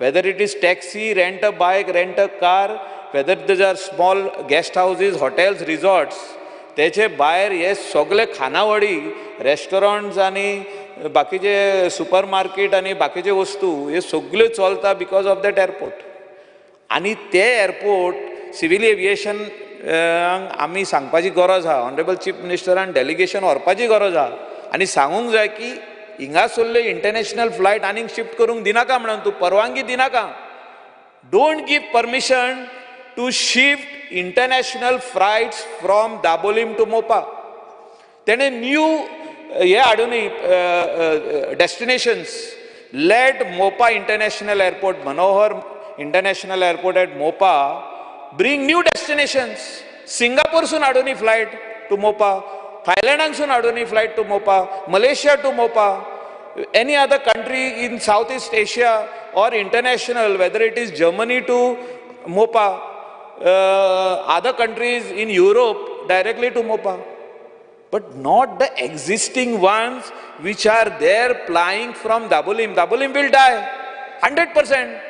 Whether it is taxi, rent a bike, rent a car, whether these are small guest houses, hotels, resorts, तेचे भायर हे सगळे खानावळी, रेस्टॉरंट्स आनी बाकीचे सुपर मार्केट आनी बाकीचे वस्तू हे सगळ्यो चलता because of that airport. आनी ते एअरपोर्ट सिवील एविएशन आमी सांगपाची गरज आहा, ऑनरेबल चीफ मिनिस्टरान डेलिगेशन व्हरपाची गरज आहा आनी सांगूंक जाय की हिंगासरले इंटरनॅशनल फ्लायट आनीक शिफ्ट करूंक दिनाका म्हणून, तूं परवानगी दिनाका. Don't give permission to shift international flights from Dabolim to Mopa. तेणें न्यू हे हाडुनी destinations. Let Mopa international airport, Manohar international airport at Mopa bring new destinations. सिंगापूरसून हाडुनी flight to Mopa, थायलंडांसून हाडुनी flight to Mopa, Malaysia to Mopa, any other country in South East Asia or international, whether it is Germany to Mopa, other countries in Europe directly to Mopa, but not the existing ones which are there plying from Dabolim. Dabolim will die 100%.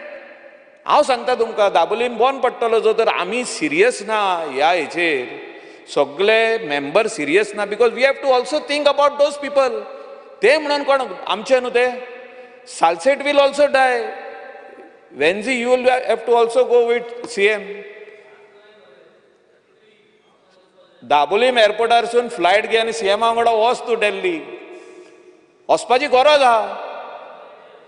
हांव सांगता तुमकां, दाबोलीम बंद पडटलो जो तर आमी serious ना ह्या हेचेर, सगळे मेंबर सिरियस ना, because we have to also think about those people. ते म्हणून कोण आमचे न्हू ते. Salcete will also die. Venzy, you will have to also go with CM. Dabolim एअरपोर्टारसून flight घे आनी सीएमा वांगडा वच तूं दिल्ली. वचपाची गरज आहा,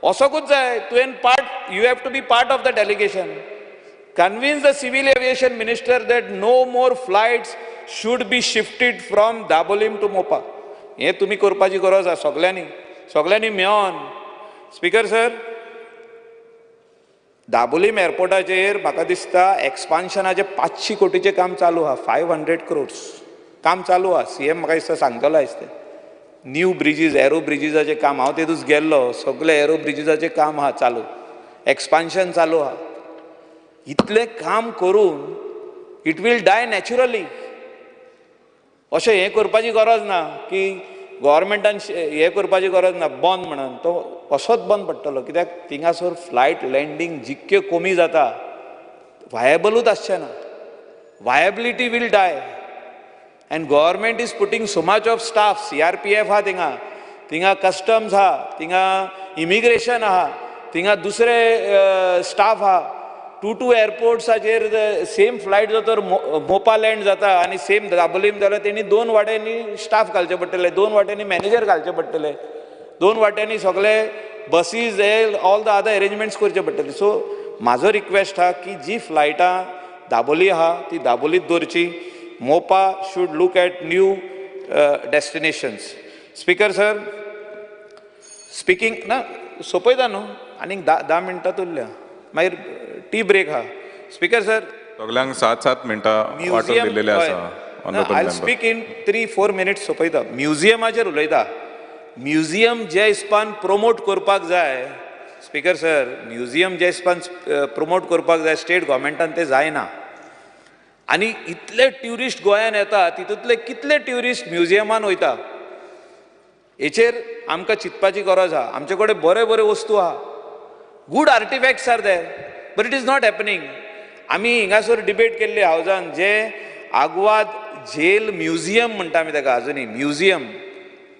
वचोकूच जाय. तुवें part, you have to be part of the delegation. Convince the civil aviation minister that no more flights should be shifted from Dabolim to Mopa. हें तुमी करपाची गरज आसा सगल्यांनी, सगल्यांनी मेळोन. स्पीकर सर, दाबोलीम एअरपोर्टाचेर म्हाका दिसता एक्सपान्शनाचें 500 कोटीचें काम चालू आहा, 500 क्रोर्स काम चालू आहा. सीएम म्हाका दिसता सांगतलो आयज तें. न्यू ब्रिजीस, एरो ब्रिजीसाचें काम, हांव तेतूच गेल्लो, सगळे एरो ब्रिजीसाचें काम आहा चालू, एक्सपान्शन चालू आहा. इतलें काम करून it will die naturally. अशें हें करपाची गरज ना की गव्हर्मेंटान हें करपाची गरज ना, बंद म्हणून तो असोच बंद पडटलो. कित्याक थिंगासर फ्लायट लँडींग जितक्यो कमी जाता, वायबलूच आसचें ना. Viability will die. And government is putting so much of staff. CRPF आहा थिंगा, थिंगा कस्टम्स आहा, थिंगा इमिग्रेशन आहा, थिंगा दुसरे स्टाफ आहा. 2 एअरपोर्ट्साचेर सेम फ्लायट जो तर मोपा लँड जाता आनी सेम दाबोलीम जाल्यार तेणी 2 वाट्यांनी स्टाफ घालचे पडटले, 2 वाट्यांनी मॅनेजर घालचे पडटले, 2 वाट्यांनी सगळे बसीज हे ऑल the other arrangements करचे पडटले. सो म्हाजो रिक्वेस्ट आहा की जी फ्लायटां दाबोली आहा ती दाबोलीत दवरची. Mopa should look at new destinations. Speaker sir, speaking ना सोंपयता न्हू, आनीक 10 मिनटां उरल्या, मागीर टी ब्रेक आहा. Speaker sir,
सगल्यांक 7-7 मिनटां वांटून दिल्लेले आसा.
I speak in 3-4 minutes सोंपयता. म्युझियमाचेर उलयता. म्युझियम जे हिसपान प्रोमोट करपाक जाय स्पीकर सर, म्युझियम जे हिसपान प्रोमोट करपाक जाय स्टेट गव्हर्मेंटान तें जायना. आनी इतले ट्युरिस्ट गोंयान येता तितूंतले कितले ट्युरिस्ट म्युझियमान वयता हेचेर आमकां चिंतपाची गरज आहा. आमचे कडेन बऱ्यो बऱ्यो वस्तू आहा, good artifacts are there, but it is not happening. आमी हिंगासर डिबेट केल्ली हावजान जे आगवाद जेल म्युझियम म्हणटा आमी ताका आजुनूय म्युझियम,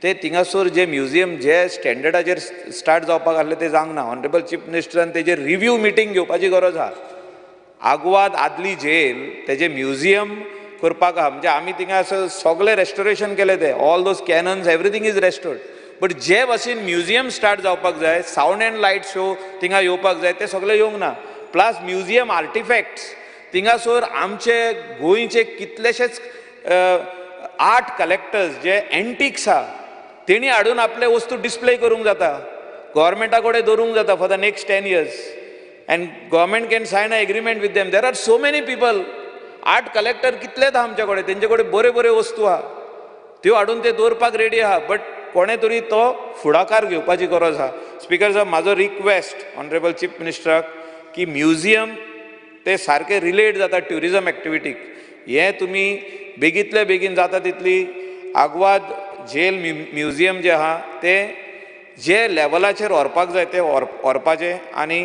ते थिंगासर जे म्युझियम जे स्टँडर्डाचेर स्टार्ट जावपाक आसलें तें जावंक ना. ऑनरेबल चीफ मिनिस्टरान तेजेर रिव्यू मिटींग घेवपाची गरज आहा. आगवाद आदली जेल तेजें म्युझियम करपाक आहा. म्हणजे आमी थिंगा सगळें रेस्टोरेशन केलें तें, all those cannons everything is restored, but जे भाशेन म्युझियम स्टार्ट जावपाक जाय, सावंड एंड लायट शो थिंगा येवपाक जाय, ते सगळें येवंक ना. प्लस म्युझियम आर्टिफॅक्ट्स थिंगासर आमचे गोंयचे कितलेशेच आर्ट कलेक्टर्स जे एंटिक्स आहा तेणी हाडून आपले वस्तू डिस्प्ले करूंक जाता, गव्हर्मेंटा कडेन दवरूंक जाता for the next 10 years, and government can sign a agreement with them. There are so many people, art collector कितलेच आहा आमचे कडेन, तेंचे कडेन बऱ्यो बऱ्यो वस्तू आहा, त्यो हाडून ते दवरपाक रेडी आहा, बट कोणें तरी तो फुडाकार घेवपाची गरज आहा. स्पीकर साहेब, म्हाजो रिक्वेस्ट ऑनरेबल चीफ मिनिस्टराक की म्युझियम ते सारकें रिलेट जाता ट्युरिजम एक्टिविटीक, हें तुमी बेगींतले बेगीन जाता तितली आगवाद जेल म्युझियम जें आहा तें जे लेवलाचेर व्हरपाक जाय तें व्हरपाचें आनी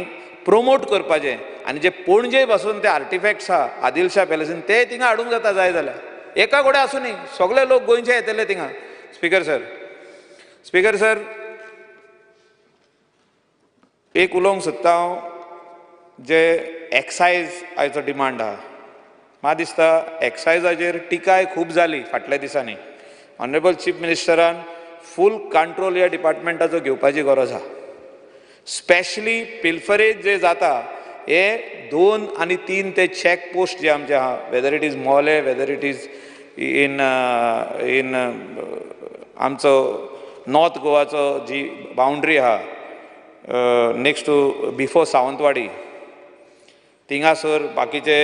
प्रोमोट करपाचें. आनी जे पणजे पासून ते आर्टिफॅक्ट्स आहा आदिलशाह पॅलेसीन ते थिंगा हाडूंक जाता जाय जाल्यार, एका कडेन आसूं न्ही, सगळे लोक गोंयचे येतले थिंगा. स्पीकर सर, स्पीकर सर एक उलोवंक सोदता हांव, जे एक्सायज आयचो डिमांड आहा, म्हाका दिसता एक्सायजाचेर टिकाय खूब जाली फाटल्या दिसांनी. ऑनरेबल चीफ मिनिस्टरान फूल कंट्रोल ह्या डिपार्टमेंटाचो घेवपाची गरज आहा. स्पेशली पिल्फरेज जे जाता हे 2 आनी 3 ते चॅक पोस्ट जे आमचे आहा, whether it is Mollem, whether it is in in आमचो नॉर्थ गोवाचो जी बाउंड्री आहा नेक्स्ट टू बिफोर सावंतवाडी थिंगासर, बाकीचे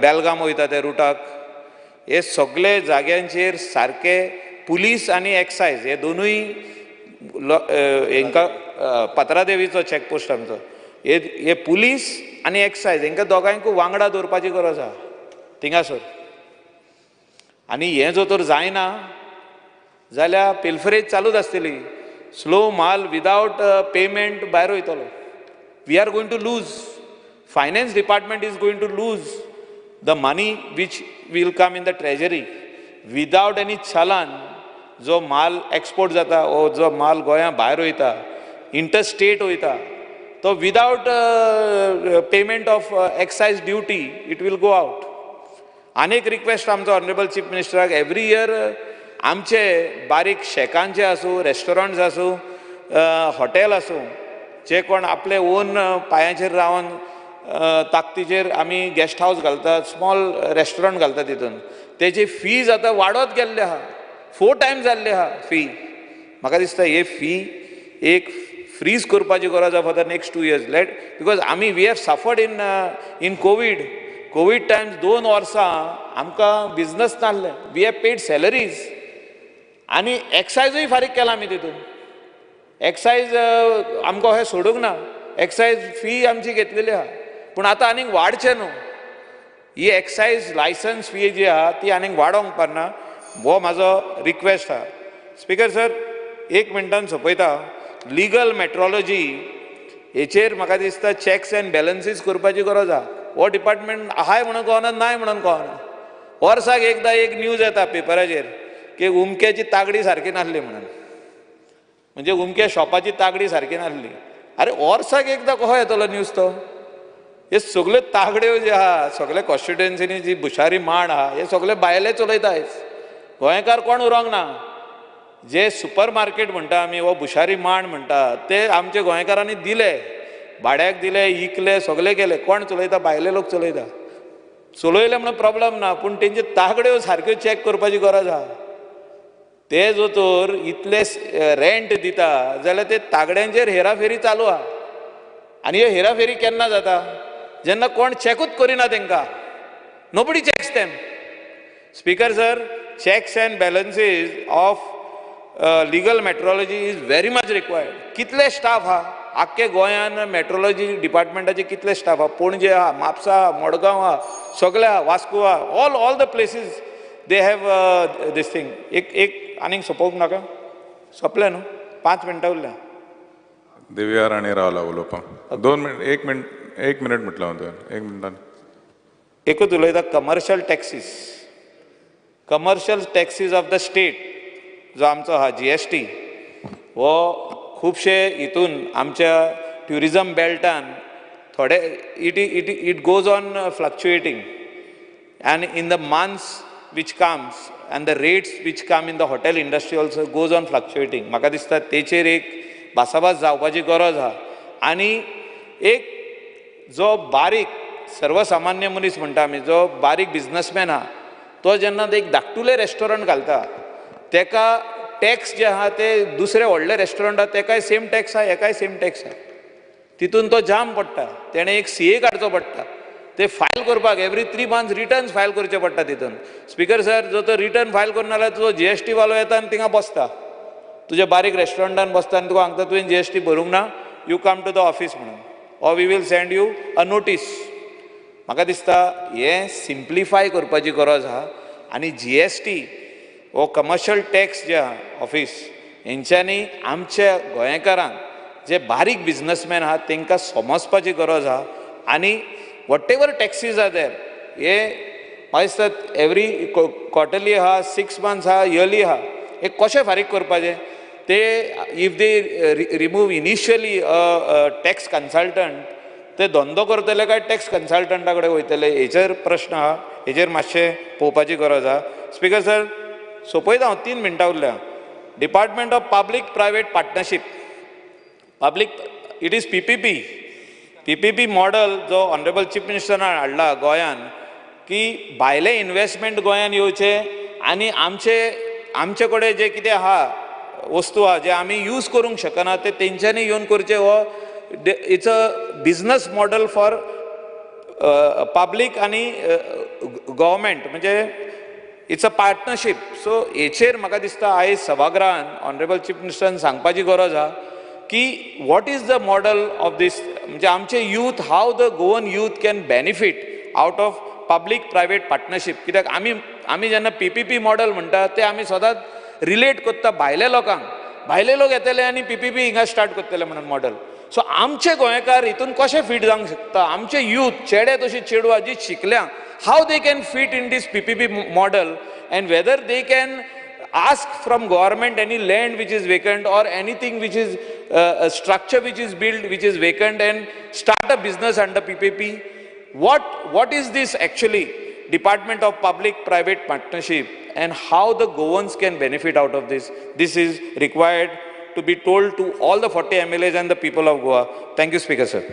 बेलगाम वयता त्या रुटाक, हे सगळे जाग्यांचेर सारके पुलीस आनी एक्सायज हे दोनूय हेंकां पत्रादेवीचो चॅकपोस्ट आमचो, हे पुलीस आनी एक्सायज हेंकां दोगांयकूय वांगडा दवरपाची गरज आहा थिंगासर. आनी हें जर तर जायना जाल्यार पिल्फरेज चालूच आसतली, स्लो माल विदावट पेमेंट भायर वयतलो. We are going to lose, finance department is going to lose the money which will come in the treasury without any challan. जो माल एक्सपोर्ट जाता ओ जो माल गोंया भायर वयता, इंटरस्टेट वयता, तो without payment of excise duty it will go out. आनी एक रिक्वेस्ट आमचो ऑनरेबल चीफ मिनिस्टराक, एवरी इयर आमचे बारीक शेकांचे आसूं, रेस्टॉरंट्स आसूं, हॉटेल आसूं, जे कोण आपले ओन पांयाचेर रावन ताकतीचेर आमी गेस्ट हावस घालतात, स्मॉल रेस्टॉरंट घालतात, तितून तेजी फीज आतां वाडत गेल्ले आहा, 4 टायम्स जाल्ले आहा फी. म्हाका दिसता हे फी एक फ्रीज करपाची गरज आहा for the next 2 years. Let because आमी we have suffered in in COVID, COVID times 2 वर्सां आमकां बिजनस नासलें, we have paid salaries आनी एक्सायजूय फारीक केला आमी तितून. एक्सायज आमकां अशें सोडूंक ना, एक्सायज फी आमची घेतलेली आहा, पूण आतां आनीक वाडचें न्हू. ही एक्सायज लायसन्स फी जी आहा ती आनीक वाडोवंक पारना, हो म्हाजो रिक्वेस्ट आहा. स्पीकर सर 1 मिनटान सोंपयता. लिगल मेट्रोलॉजी हेचेर म्हाका दिसता चॅक्स एंड बॅलन्सीस करपाची गरज आहा. हो डिपार्टमेंट आहाय म्हणून कळना, नाय म्हणून कळना. वर्साक एकदां एक न्यूज येता पेपराचेर की उमक्याची तागडी सारकी नासली म्हणून, म्हणजे उमक्या शॉपाची तागडी सारकी नासली. अरे वर्साक एकदां कसो येतलो न्यूज तो? हे सगल्यो तागड्यो जे आहा, सगळे कॉन्स्टिट्युएन्सीनी जी भुशारी मांड आहा, हे सगळे भायले चलयता आयज, गोंयकार कोण उरोंक ना. जे सुपर मार्केट म्हणटा आमी, हो भुशारी मांड म्हणटा, ते आमच्या गोंयकारांनी दिले, भाड्याक दिले, इकले, सगळे केले. कोण चलयता? भायले लोक चलयता. चलयले म्हणून प्रॉब्लम ना, पूण तेंच्यो तागड्यो सारक्यो चॅक करपाची गरज आहा. ते जो तर इतले रेंट दिता जाल्यार ते तागड्यांचेर हेराफेरी चालू आहा. आनी ह्यो हेराफेरी केन्ना जाता? जेन्ना कोण चॅकूच करिना तेंकां. Nobody checks them. Speaker sir, checks and balances of legal metrology is very much required. कितले स्टाफ हा आख्खे गोंयान मेट्रोलॉजी डिपार्टमेंटाचे कितले स्टाफ हा? पणजे हा, म्हापसा हा, मडगांव हा, सगळे हा, वास्को हा, all the places they have this thing. एक एक आनीक सोंपोवंक नाका, सोंपलें न्हू, 5 मिनटां उरल्या.
दिव्या राणे रावला उलोवपाक. 2 मिनट, 1 मिनट, 1 मिनट म्हटलं हांव तुवें, 1 मिनटान
एकूच उलयता. Commercial taxes, commercial taxes of the state जो आमचो आहा GST हो खुबशे हितून आमच्या ट्युरिजम बेल्टान थोडे it it it goes on fluctuating and in the months which comes and the rates which come in the hotel industry also goes on fluctuating. म्हाका दिसता तेचेर एक भासाभास जावपाची गरज आहा. आनी एक जो बारीक सर्वसामान्य मनीस म्हणटा आमी, जो बारीक बिजनसमॅन आहा तो जेन्ना एक धाकटुलें रेस्टॉरंट घालता तेका टॅक्स जे आहा ते दुसरे व्हडले रेस्टॉरंट आहा तेकाय सेम टॅक्स आहा, हेकाय सेम टॅक्स आहा. तितून तो जाम पडटा, तेणें एक CA काडचो पडटा, ते फायल करपाक एवरी 3 months returns file करचे पडटा तितून. स्पीकर सर, जो तो रिटर्न फायल करना जाल्यार तुजो GST वालो येता आनी थिंगा बसता, तुज्या बारीक रेस्टॉरंटान बसता आनी तुका सांगता तुवें GST भरूंक ना, you come to the office म्हणून, or we will send you a notice. म्हाका दिसता हें सिम्प्लिफाय करपाची गरज आहा. आनी GST हो कमर्शियल टॅक्स जे आहा ऑफिस हेंच्यांनी आमच्या गोंयकारांक जे बारीक बिजनसमॅन आहा तांकां समजपाची गरज आहा. आनी whatever taxes are there हे म्हाका दिसता एवरी क्वॉर्टरली आहा, 6 months आहा, इयरली आहा, हे कशें फारीक करपाचें ते if they remove initially tax consultant ते धंदो करतले काय टॅक्स कन्सल्टंटा कडेन वयतले हेचेर प्रश्न आहा, हेचेर मातशें पळोवपाची गरज आहा. स्पीकर सर, सोंपयता हांव, 3 मिनटां उरल्या. Department of public private partnership, public it is PPP, PPP model जो ऑनरेबल चीफ मिनिस्टरान हाडला गोंयान की भायले इन्वेस्टमेंट गोंयान येवचे आनी आमचे आमचे कडेन जे कितें आहा वस्तू आहा जे आमी यूज करूंक शकना ते तेंच्यांनी येवन करचे. हो it's a business model for public आनी गव्हर्मेंट, म्हणजे it's a partnership. सो हेचेर म्हाका दिसता आयज सभागृहान ऑनरेबल चीफ मिनिस्टरान सांगपाची गरज आहा की what is the model of this, म्हणजे आमचे youth, how the Goan youth can benefit out of public private partnership. कित्याक आमी आमी जेन्ना PPP model म्हणटा ते आमी सदांच रिलेट करता भायल्या लोकांक, भायले लोक येतले आनी PPP हिंगा स्टार्ट करतले म्हणून मॉडल. सो आमचे गोंयकार हितून कशें फीट जावंक शकता, आमचे यूथ चेडे तशी चेडवां जी शिकल्या, how they can fit in this PPP model and whether they can ask from government any land which is vacant or anything which is a structure which is built which is vacant and start a business under PPP. What is this actually Department of Public Private Partnership and how the Goans can benefit out of this? This is required to be told to all the 40 MLAs and the people of Goa. Thank you, Speaker sir.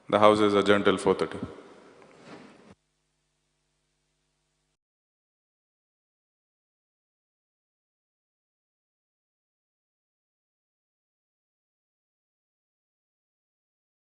The House is adjourned till 4:30.